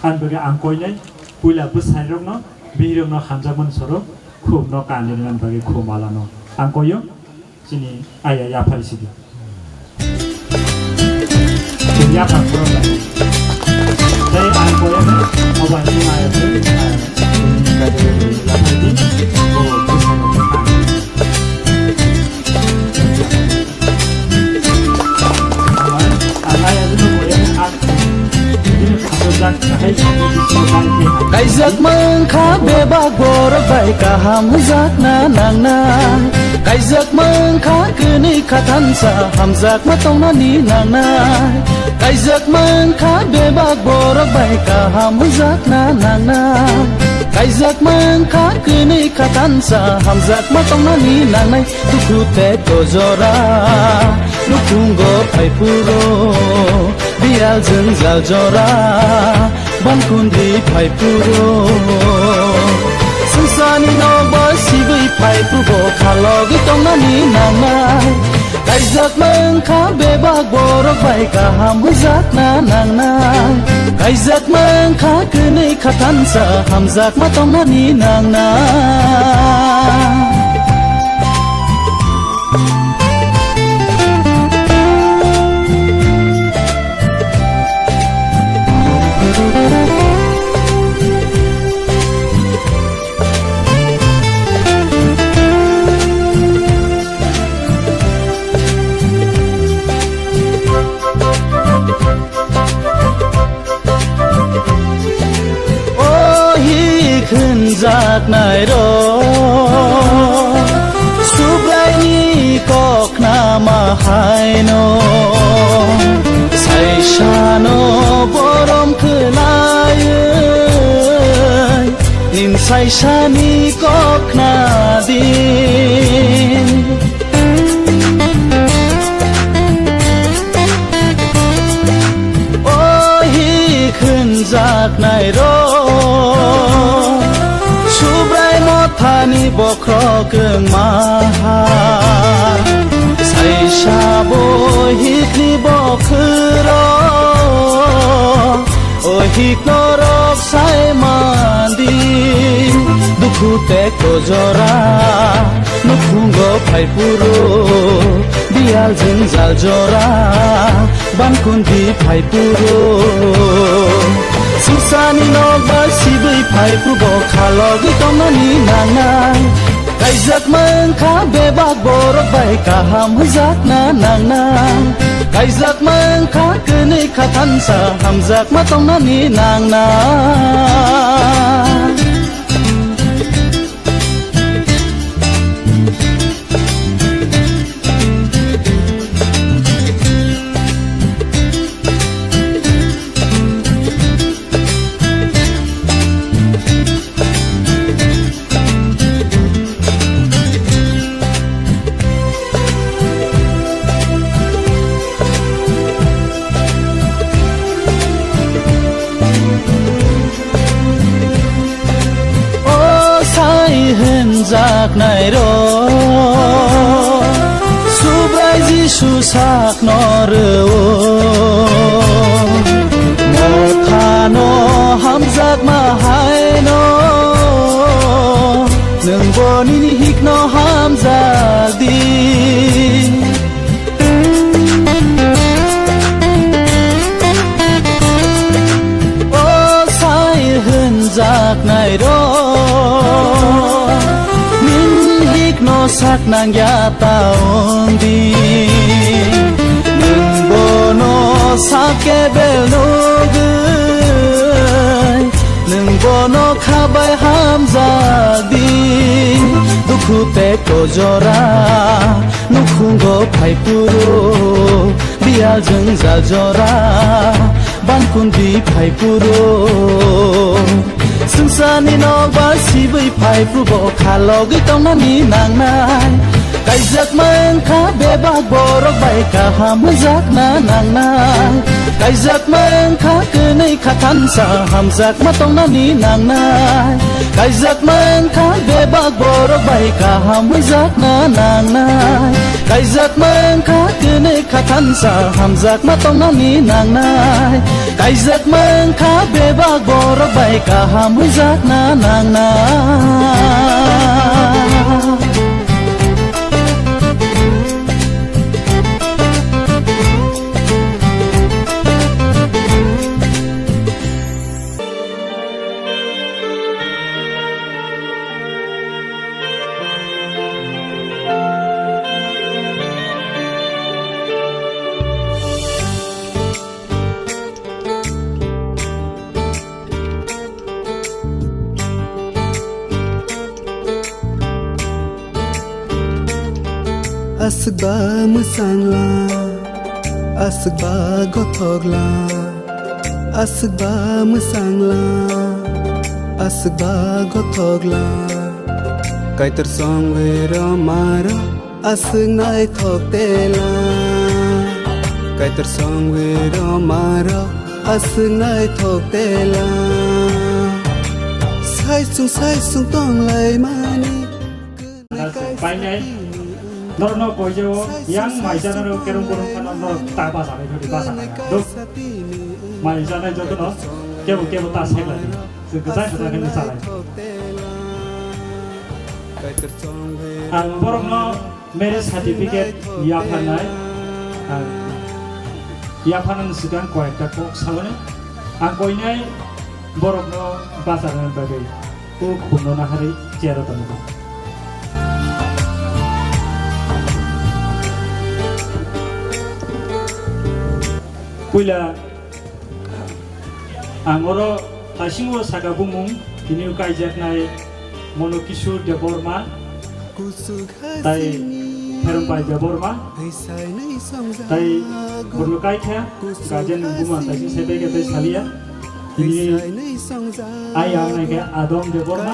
Ani bagwi ang koinai puila bwsairokno, bihirokno hamjakmani sorok khumno kanthwimani bagwi khumalano ang koio. Chini aya yaphari sidi. Chini yaphang problem. Tei ang koyakno oba chini aya phari, ah, chini yaphari di. Oh, ang aya dino koyakno ang Kaijak mankha bebak borok bai kaham hujakna nangnai. Kaijak mankha kwnwi khathansa hamjakma tongnani nangnai. Kaijak mankha bebak borok bai kaham hujakna nangnai. Kaijak mankha kwnwi khathansa hamjakma tongnani nangnai. Dukhu tei tojora nukhungo phai phuru, biyal jwngjal jora, bankundi phai phuru. Swngcharni nokbar sibwi phai phuru bo khalogwi tongnani nangnai. Kaijak mankha bebak borok bai kaham hujakna nangnai. Kaijak mankha kwnwi khathansa hamjakma tongnani nangnai. O hik hwnjaknai rok Subraini kok khnama haino saisano borom khlaiwi nin saisani kok khnadi. O hik hwnjaknai rok Subrai mothani bokhorok wngma ha. Saisa bo hikni bokhorok, o hik norok sai mandi. Dukhu tei tojora nukhungo phai phuru, biyal jwngjal jora bankundi phai phuru. Swngcharni nokbar sibwi phai phuru bo khalogwi tongnani nangnai. Kaijakma wngkha bebak borok bai kaham hwnjakna nangnai. Kaijakma wngkha kwnwi kha thansa hamjakma tongnani nangnai. O sai hwnjaknai rok, Subrai Jisu sakno rw-o. Mothano hamjakma haino, nwng bo nini hikno hamjak di. O sai hwnjaknai rok, nini hikno sak nangya ta wng di. Nwng bono sak kebel nugwi, nwng bono kha bai hamjak di. Dukhu tei kojora nukhungo phai phuru, biyal jwngjal jora bankundi phai phuru. Swngcharni nokbar sibwi phai phuru bo kha logwi tongnani nangnai. Kaijakma wngkha bebak borok bai kaham hwnjakna nangnai. Kaijakma wngkha kwnwi kha thansa hamjakma tongnani nangnai. Kaijakma wngkha bebak borok bai kaham hwnjakna nangnai. Kaijakma wngkha kwnwi kha thansa hamjakma tongnani nangnai. Kaijakma wngkha bebak borok bai kaham hwnjakna nangnai. Aswk ba mwsang la, aswk ba gothok la, aswk ba mwsang la, aswk ba gothok la. Kaitor songwi rw maro, aswk naithok tela. Kaitor songwi rw maro, aswk naithok tela. Saisung saisung tonglaimani. Painai. Norno koijao yang maijana ro kerong kerong khana no ta basa nai khodi basa nai. Duk. Maijana joto no kebo kebo ta seklai. Sing kejai kejai kena salai. Ang borok no marriage certificate yapharnai. Ang yapharnani swkang koyekta kok sabani. Ang koinai borok no basa rwna bagwi. O khumno naharwi chair-o tongo. Puila ang oro taisingo saka bumung tini kaijaknai Mono Kishore Debbarma tai Pherompai Debbarma tai borno kaikha gajen buma taising sebai khe tai salia. Tini aya wngkha khe Adam Debbarma,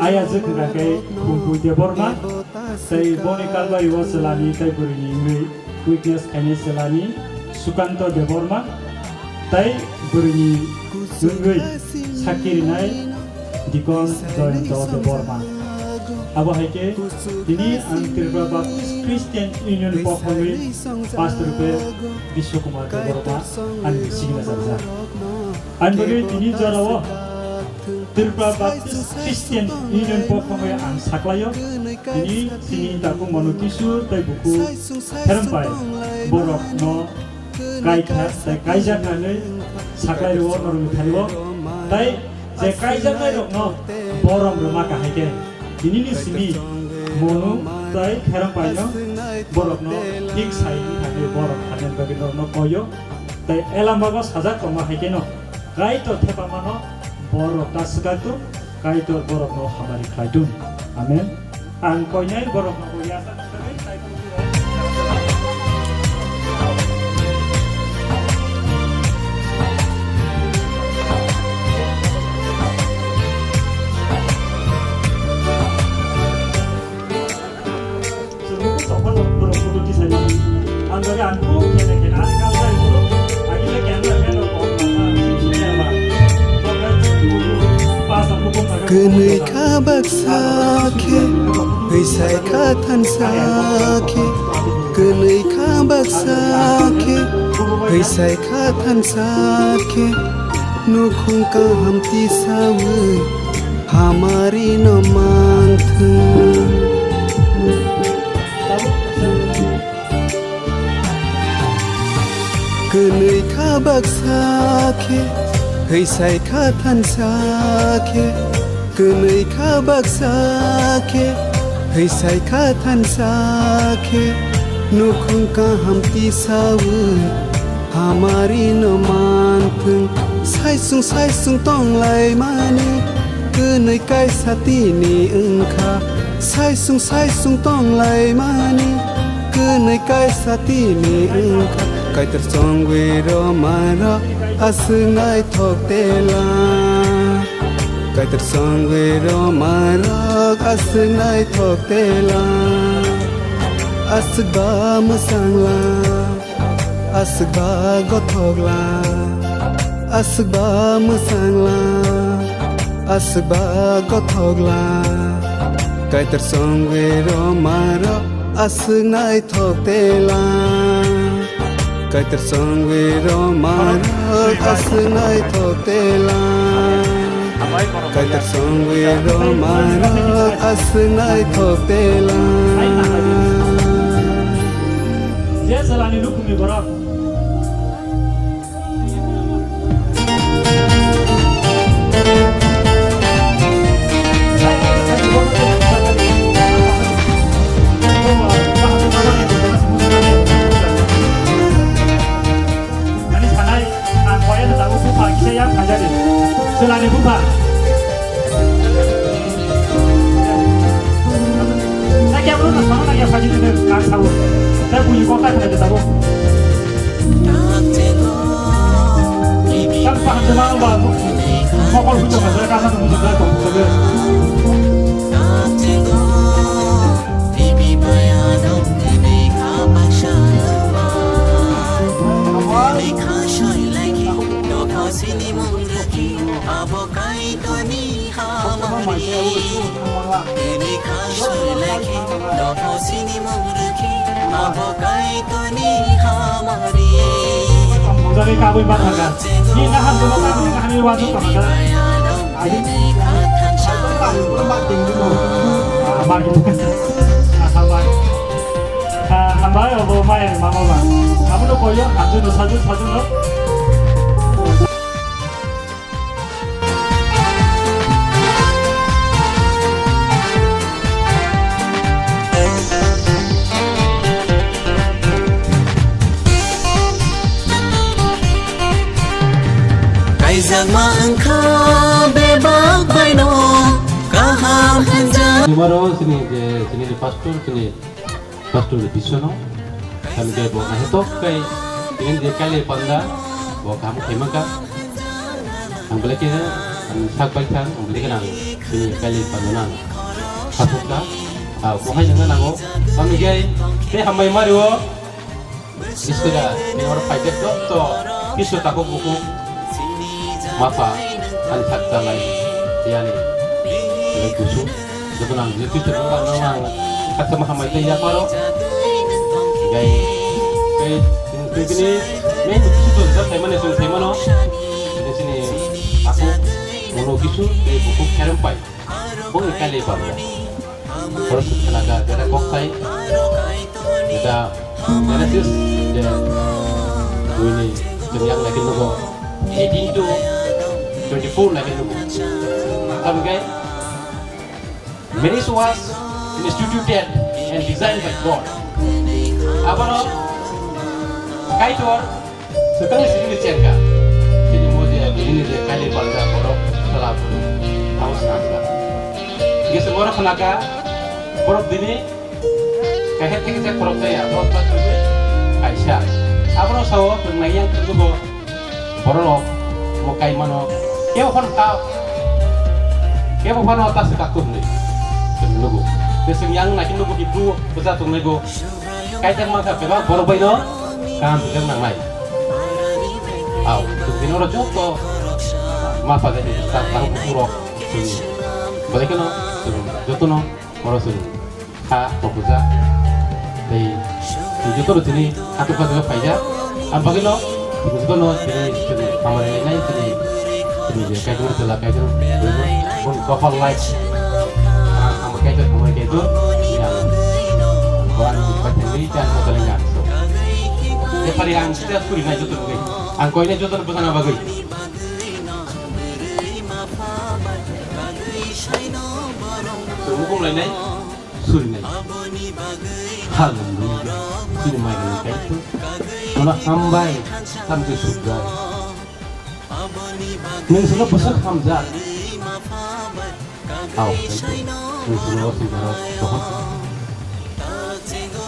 aya jwk wngkha khe Kumpui Debbarma, tei boni kalbai o chwlani tei bwrwini wngwi witness khainai chwlani Sukanto Debbarma, tei bwrwini wngwi sakki rinai Dikon Joyonto Debbarma. Abo hai khe tini ang Tripura Baptist Christian Union pokhorwi pastor rwkhe Biswa Kumar Debbarma ani signature rijak. Ani bagwi tini jorao Tripura Baptist Christian Union pokhorwi ang saklaio. Tini chini takung Mono Kishore tei buku Pherompai borokno kaikha tei kaijak nangwi saklai rwo norokni thani o. Tei je kaijaknai rokno borom rwma kahai khe Tinini simi Monu tei Kheram paino borokno thik sai wngkha khe borok thani bagwi norokno koyo. Tei Elambago sajak tongma hai kheno Kaitor thepamano borok ta swkaktu, Kaitor borokno hamari khlaitu. Amen. Ang koinai borokno bo yasa. Kwnwi kha baksa khe, hwisai kha thansa khe. Kwnwi kha baksa khe, hwisai kha thansa khe. Nukhung kaham tisawi, hamari no manthung. Kwnwi kha baksa khe, hwisai kha thansa khe. Kwnwi kha baksa khe, hwisai kha thansa khe. Nukhung kaham tisawi, hamari no manthung. Saisung saisung tonglaimani, kwnwi kaisa tini wngkha. Saisung saisung tonglaimani, kwnwi kaisa tini wngkha. Kaitor chongwi rwma rok aswk naithok tela. Kaitor chongwi rwma rok aswk naithok tela. Aswk ba mwsang la. Aswk ba gothok la, aswk ba mwsang la, aswk ba gothok la. Kaitor chongwi rwma rok aswk naithok tela. Kaitor chongwi rwma rok aswk naithok tela. Kaitor chongwi rwma rok aswk naithok tela. Je salani nukhungni borok. Nani sanai, ang koya na tabuk bupha kisa yang khaja de. Selani bupha. Nakya bro na sana nakya phaji de kar sabu. Tei buji kok ta khana de tabuk. Kan paham jema ba. Mokol bujo khaja ka sana bujo khaja. Jani kabui ma thangkha. Ni naham joma tabuk ni kaham ni wajak tongkha. Ai. Ah, ma gitu. Ah, hambai. Ah, hambai, obo mai mama ba. Amo no koyo, aju no saju, saju no. Kaijakma wngkha bebak baino kaham hwnjak. Tomorrow sini je, sini je pastor, sini Pastor Biswano, kami khe bo naithotok khe, ini je kali panda, bo kaham khaima kha. Ang belai khe, ang sak bai thang, ang belai khe nang, ini kali panda nang. Khasuk kha, ah, bo hai nang nango. Kami khe, tei hambai mario, Biswada, ini oro paijak jotto, Biswa takhuk bukhuk. Mapha, ani sak chalai, yani, belai kusu, joto nang je twi tongma nang nang, sak sama hambai tei yaparo, gai, gai, tini, tini, tini, main kusu to jat thaimani, sung thaimano, tini sini, aku, mono kisu, tei buku kerem pai, boni kali paro. Khoroksa khela kha, jeta kokthai, jeta Genesis, je buini chwng yak nai khe nugo, eighteen to twenty-four nai khe nugo. Tamokhe Marriage was instituted and designed by God. Abono Kaitor swkangni simi chengkha. Chini moje, chini je kaili balja borok, sala borok, abo swnamkha. Hingke se borok khnakha, borok dini kaisa theke borok jaya, borok ta kaisa. Abono sao, nai yang tujugo. Borok rok mo kai mano, kebo phano ta, kebo phano ta se kaktu hwnwi chwng nugo. Tei chwng yang nai khe nugo, Hibru bwsa tongnai go. Kaitor mangkha bebak borok bai no kaham bijak nangnai. Au, chwng bini oro joto ma phagai ni ta tang buku rok chwng. Bolai kheno chwng joto no oro chwng. Kha, Kokbujak. Tei, tei jotono tini hato kaisa paijak. Ang bagwino, tini jotono tini, tini hamari nai, tini, tini je kaijak tela kaijak, bon couple life. Ang hamari kaijak, hamari kaijak, tini ang, ang buan paijak, tini chan mo kalengan. So, e pari ang sida suri nai jotono gai. Ang koine jotono bwsana bagwi. So, mukum lainai. Surinai. Hallelujah. Chini mai gani kaitu. Nono hambai. Tamke sukrai. Nung sino bwswk hamjak. Au, kaitu. Nung sino sukrai.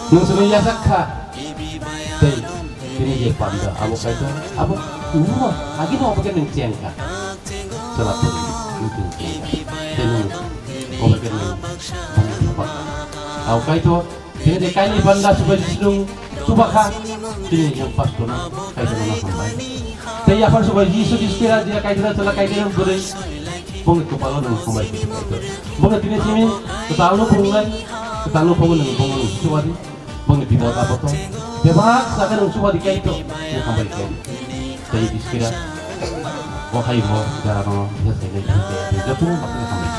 Nung sino yasak kha. Tei, tini je panda, abo kaitu. Abo, nung, agi no abo ke nung chengka. Chwla puri, nung chengka. Tei nung, abo ke nung, bang, bang. Abo kaitu. Tini de kaini banda subai sinung chubakha, tini yang pastor na kaidana na hambai. Tei yaphar subai Jisu Kristo ya dia kaidana chala kaidana bwrwi. Bongni kopalo nung hambai kaitor. Bongni tini simi kwtalno phungnai, kwtalno phungnai nung bongno nung chubadi. Bongni bimot aboto. Bebak sakhe nung chubadi kaitor. Nung hambai kaitor. Tei biskira. Bo hai mo jara no ya sai nai. Joto bakhe hambai.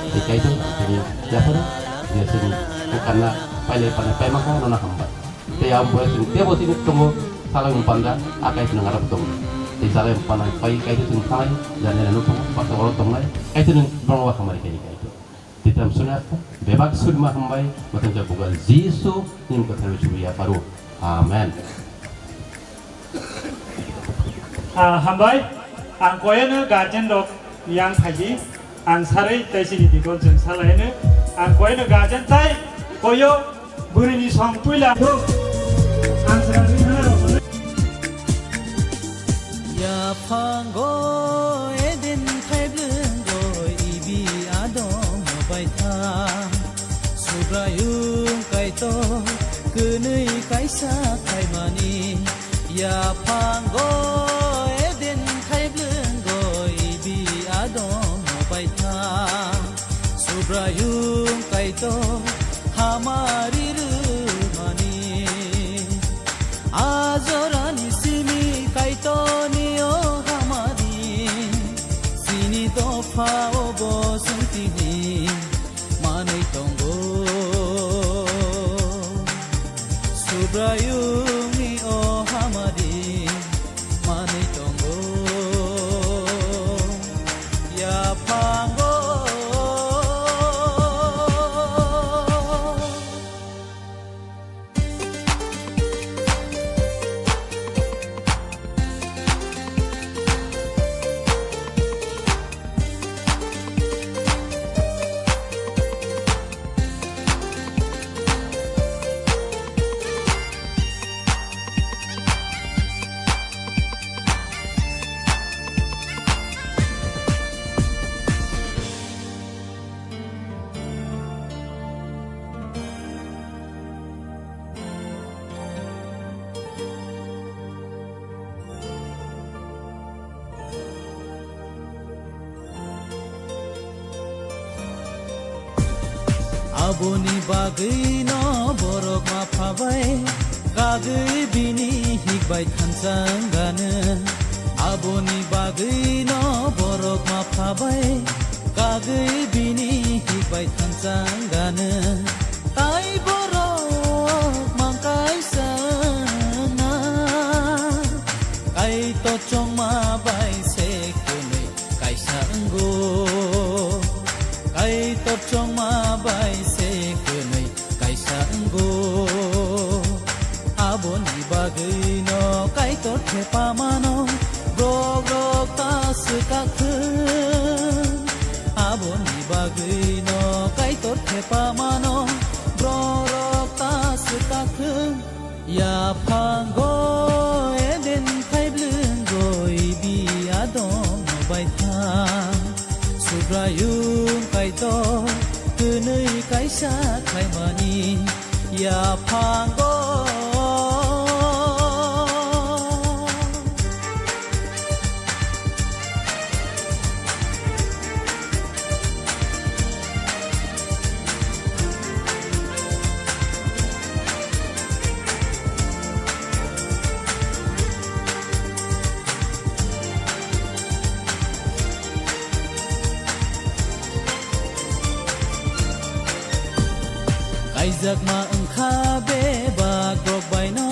Tei kaitor tini yapharo, je sini bukanna pailai panai paima kha, nono hambai. Tei ang bo sini tebo sini tongo, salai panda, a kaitor nang arok tongo. Tei salai panda pai kaitor sini salai, jani jani nukung, pastor oro tongnai, kaitor nang bongwa hamari kani kaitor. Tei tam suni arok, bebak sudma hambai, matang ja buga Jisu, nim kathar suri yapharo. Amen. Ah, hambai, ang koyano guardian rok yang phaidi, ang sarwi tei sini bikon chwng salaino, ang koyano guardian tai koyo bwrwini song puila. Ang sarwi thana rok. Yaphango Eden khaiblwngo ibi Adam bai thang. Subraiyung Kaitor kwnwi kaisa khaimani, yaphango Eden khaiblwngo ibi Adam bai thang. Subraiyung Kaitor hamari rwmani, a jorani simi Kaitorni o hamari, sini dopha o bo songtini. Manwi tongo. Subraiyungni o hamari manwi tongo. Yaphango. Aboni bagwino borok ma phabai kagwi bini hikbai thansa wngano. Aboni bagwino borok ma phabai kagwi bini hikbai thansa wngano. Tai borok mangkaisa wngna, Kaitor chongma bai se kwnwi kaisa wngo. Kaitor Chongma bai se kwnwi kaisa wngo. Aboni bagwino Kaitor thepamano borok rok ta swkak thung. Aboni bagwino Kaitor thepamano borok rok ta swkak thung. Yaphango Eden thaiblwngo ibi Adam bai thang. Subraiyung Kaitor kwnwi kaisa khlaimani yaphango. Kaijakma wngkha bebak rok baino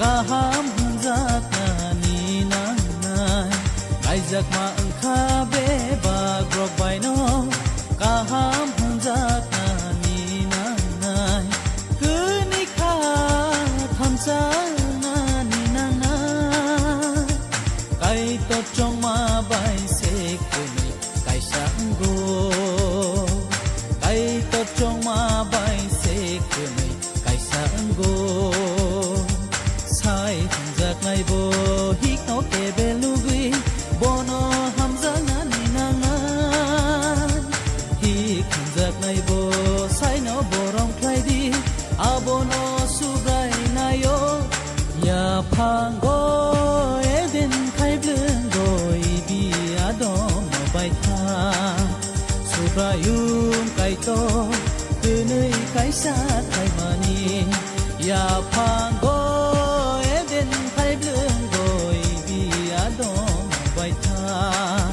kaham hwnjaknani nangnai. Kaijakma wngkha bebak rok baino kaham hwnjaknani nangnai. Kwnwi kha thamsanani nangnai. Kaitor chongma bai se kwnwi kaisa wngo. Kaitor chongma bai se kwnwi kaisa wngo. Sai hwnjaknai bo hikno kebel nugwi bono hamjaknani nangnai. Hik hwnjaknai bo saino borom khlai di, abono Subrainaio. Yaphango Eden thaiblwngo ibi Adam bai thang. Subraiyung Kaitor kwnwi kaisa khlaimani. Yaphango Eden thaiblwngo ibi Adam bai thang.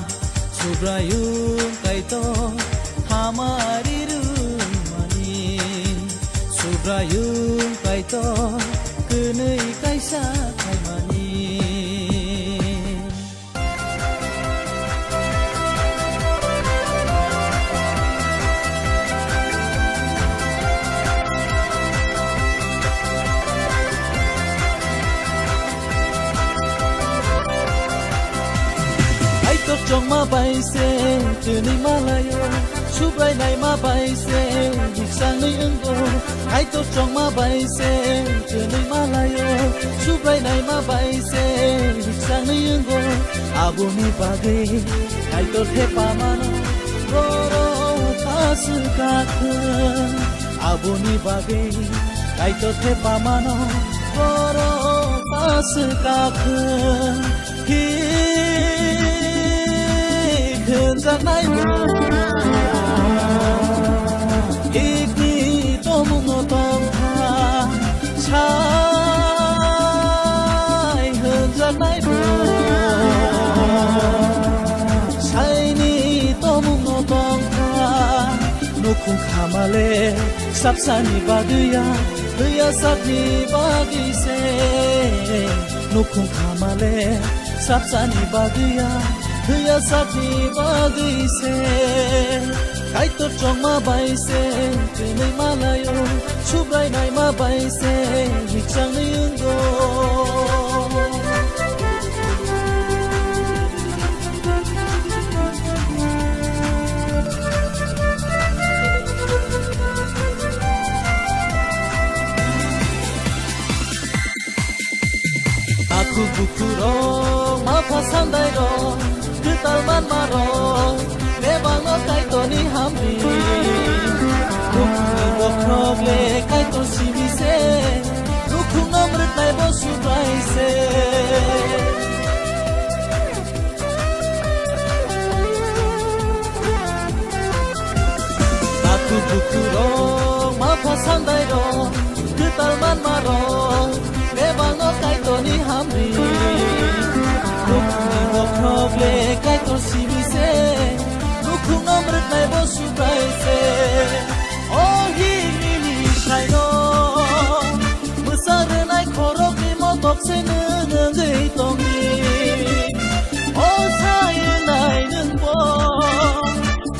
Subraiyung Kaitor hamari rwmani. Subraiyung Kaitor kwnwi kaisa khlaimani. Kaitor chongma bai se tini malayo, Subrainaima bai se riksanwi wngo. Kaitor chongma bai se tini malayo, Subrainaima bai se riksanwi wngo. Aboni bagwi Kaitor thepamano borok ta swkak thung. Aboni bagwi Kaitor thepamano borok ta swkak thung. Hik hwnjaknai bo, hikni tomungno tongkha, sai hwnjaknai bo, saini tomungno tongkha. Nukhung khamale sapsani bagwi ya, hwiya sakni bagwi se. Nukhung khamale sapsani bagwi ya, hwiya sakni bagwi se. Kaitor chongma bai se tini malayo, Subrainaima bai se riksanwi wngo. Takhuk bukhuk rok, mapha sandai rok, kwtal manma rok, bebakno Kaitorni hamri. Nukhungni bokhorok le Kaitor simi se, nukhungno mwrwknai bo Subrai se. Takhuk bukhuk rok, mapha sandai rok, kwtal manma rok, bebakno Kaitorni hamri. Nukhungni bokhorok le Kaitor simi se, nukhungno mwrwknai bo Subrai se. O himini saino mwsa rwnai khorokni motok se nwng wngwi tongdi. O sai wngnai nwngbo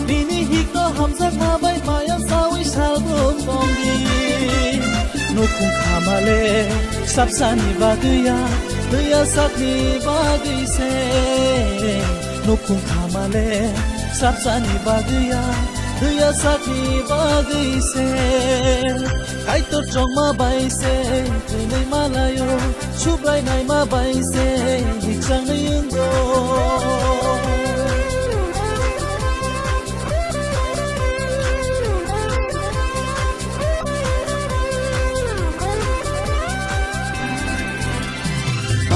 nini hikno hamjakma Male, sapsani bagwi ya, twiya sakni bagwi se. Nukhung khamale, sapsani bagwi ya, twiya sakni bagwi se. Kaitor chongma bai se, thwinai malayo, subrainai ma bai se, hikchangni wnggo.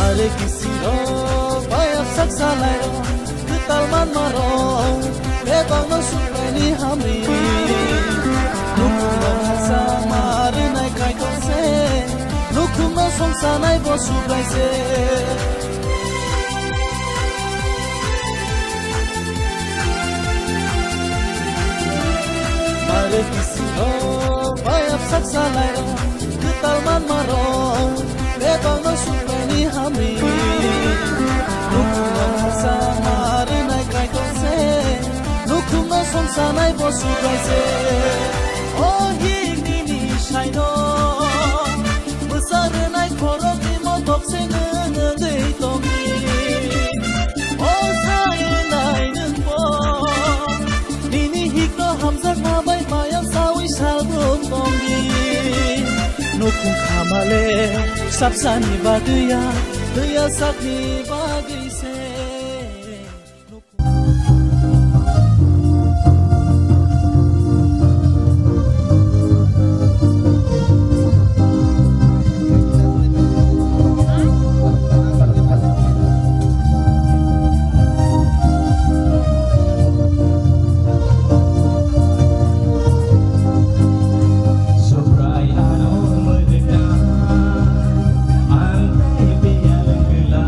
Are kisirok, bayapsak salairok, kwtal manmarok, bebakno subraini hamri. Nukhungno khasa ma rwnai Kaitor se, nukhungno songsanai bo subrai se. Mare kisirok, bayapsak salairok, kwtal manmarok, bebakno subraini hamri. Nukhungno khasa ma rwnai Kaitor se, nukhungno songsanai bo subrai se. O hik nini saino, bwsa rwnai khorokni motok se nwng wngwi tongdi. O sai rwnai nwngbo, nini hikno hamjakma bai maya sawi salbrum tongdi. Nukhung khamale, sapsani bagwi ya, twiya sakni bagwi se. Subrai ano mwrwkna, ang tei biyal gwla.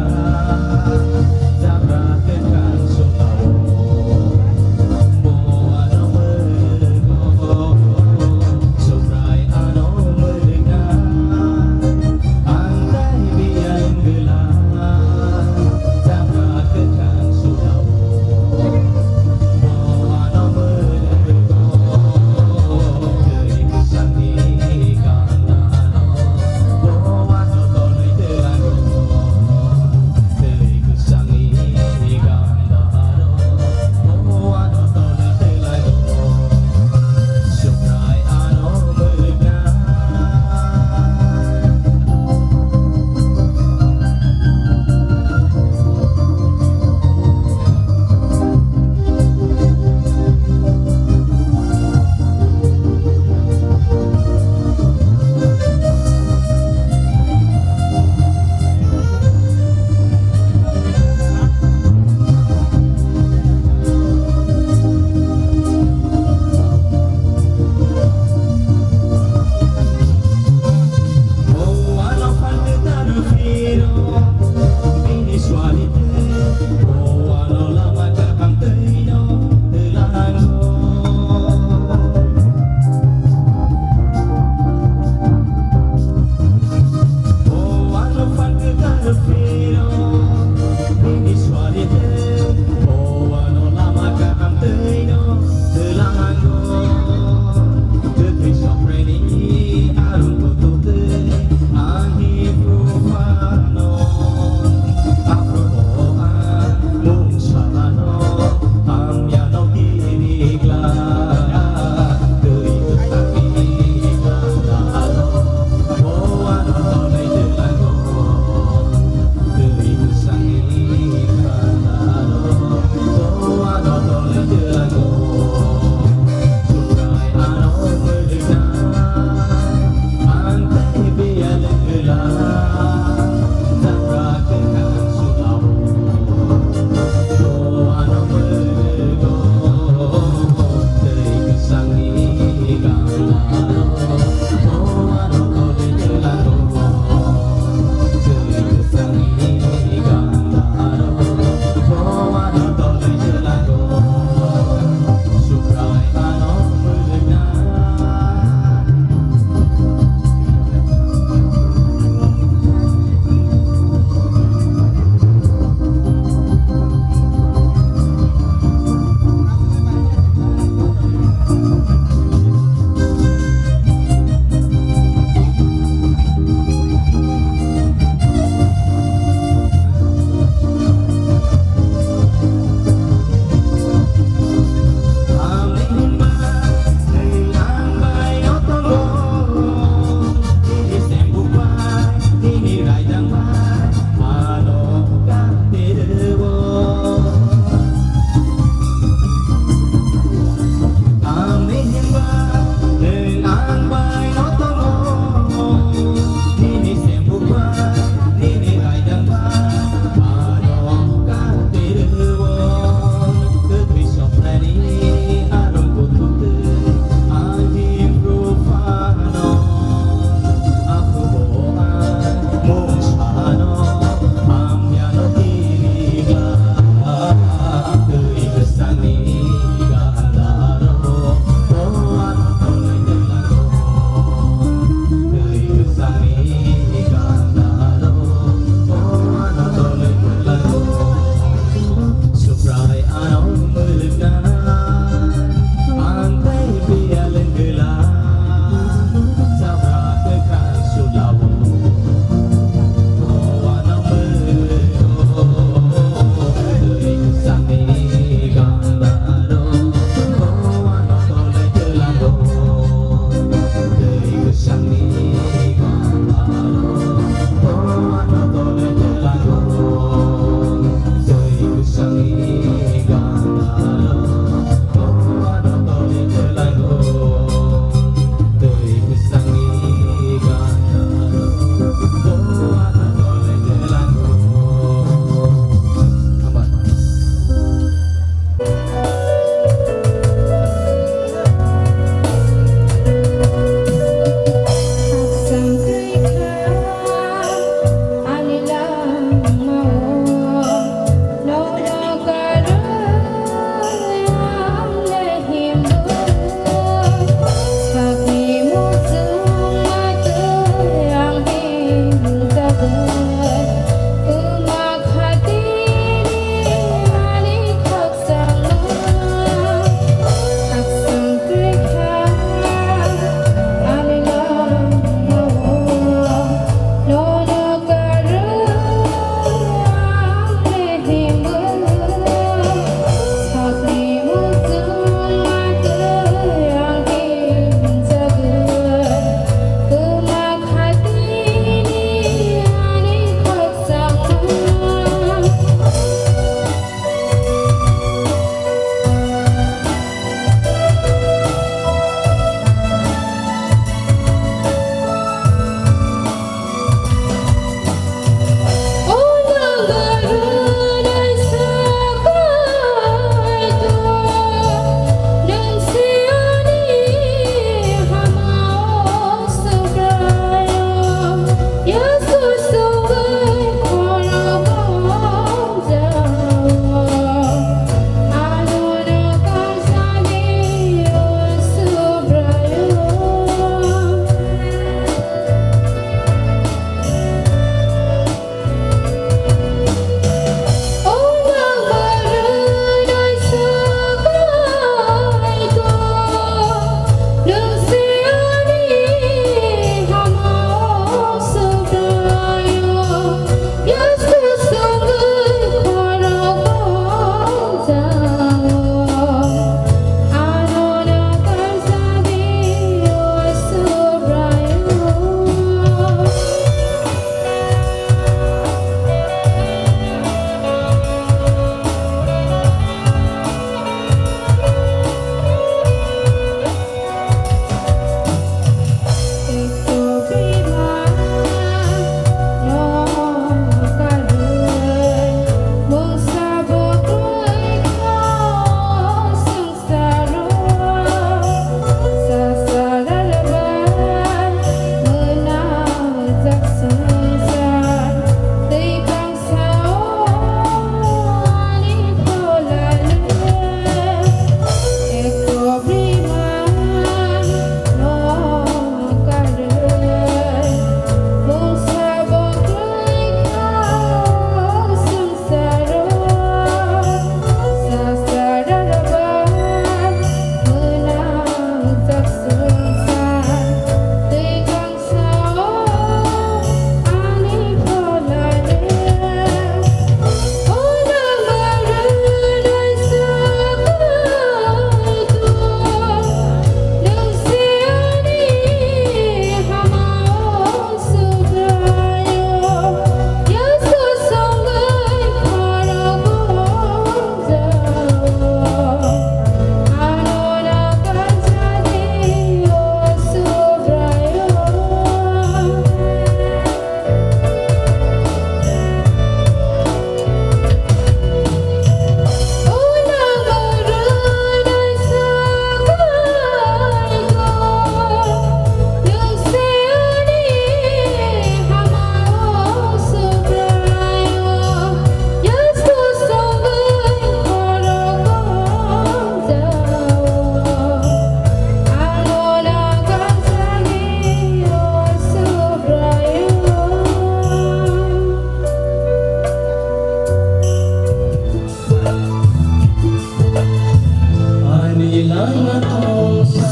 Lama tongsa,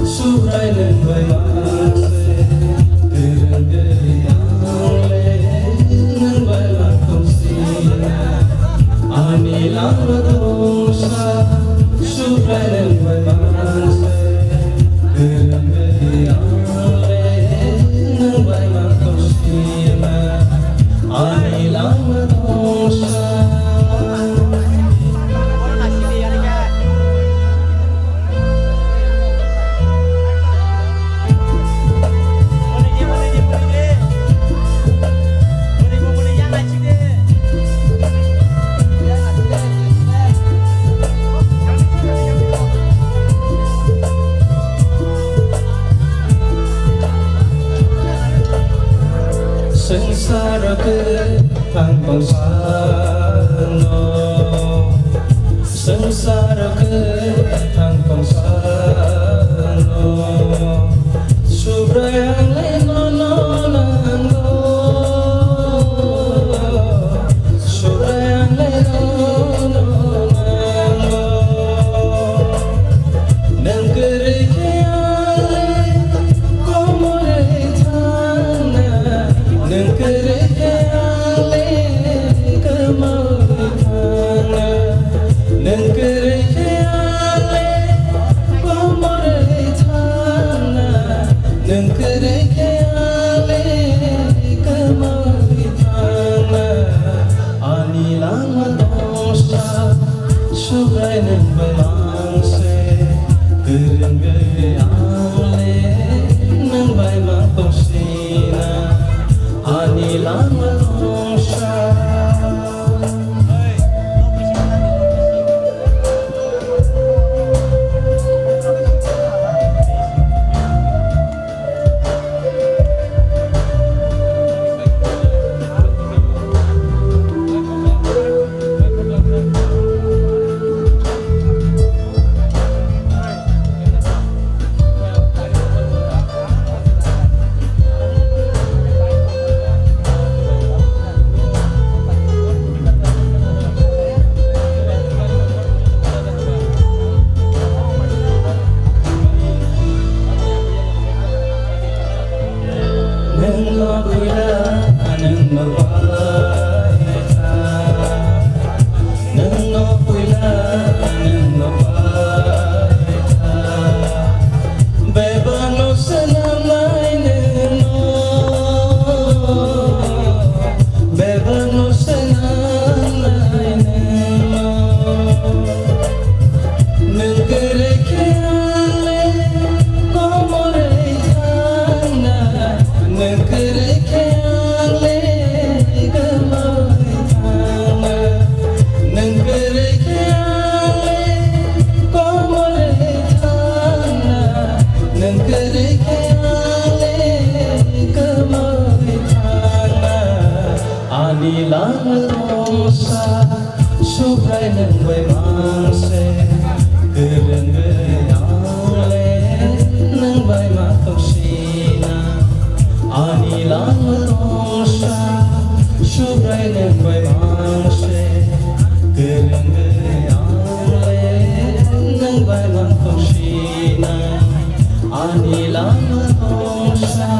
Subrai nwng bai ma se, kwrwng gwi ang le nwng bai ma tongsi na. Ani lama tongsa, Subrai nwng bai ma se, kwrwng gwi ang le nwng bai ma tongsi na. Ani lama tongsa. Swngcharo kwthang tongsa no, swngcharo kwthang tongsa no, Subrai ang le nono nango. Subrai ang le nono nango. Nwng kwrwi khe ang le komorwi thangna. Nwng kwrwi khe ang le kwmawi thangna. Nwng kwrwi khe ang le komorwi thangna. Nwng kwrwi khe ang le kwmawi thangna. Ani lama tongsa, Subrai nwng bai mang se, kwrwng gwi ang le nwng bai ma tongsi na. Ani lama tongsa. Nwng no puila, nwng no paikha. Nwng no puila, nwng no paikha. Bebak no swnamnai nwng no. Bebak no swnamnai nwng no. Nwng kwrwi khe ang le komorwi thangna. Nwng kwrwi khe ang le kwmawi thangna. Nwng kwrwi khe ang le komorwi thangna. Nwng kwrwi khe ang le kwmawi thangna. Ani lama tongsa, Subrai nwng bai mang se, kwrwng gwi ang le nwng bai ma tongsi na. Ani lama tongsa, Subrai nwng bai mang se, kwrwng gwi ang le nwng bai ma tongsi na. Ani lama tongsa.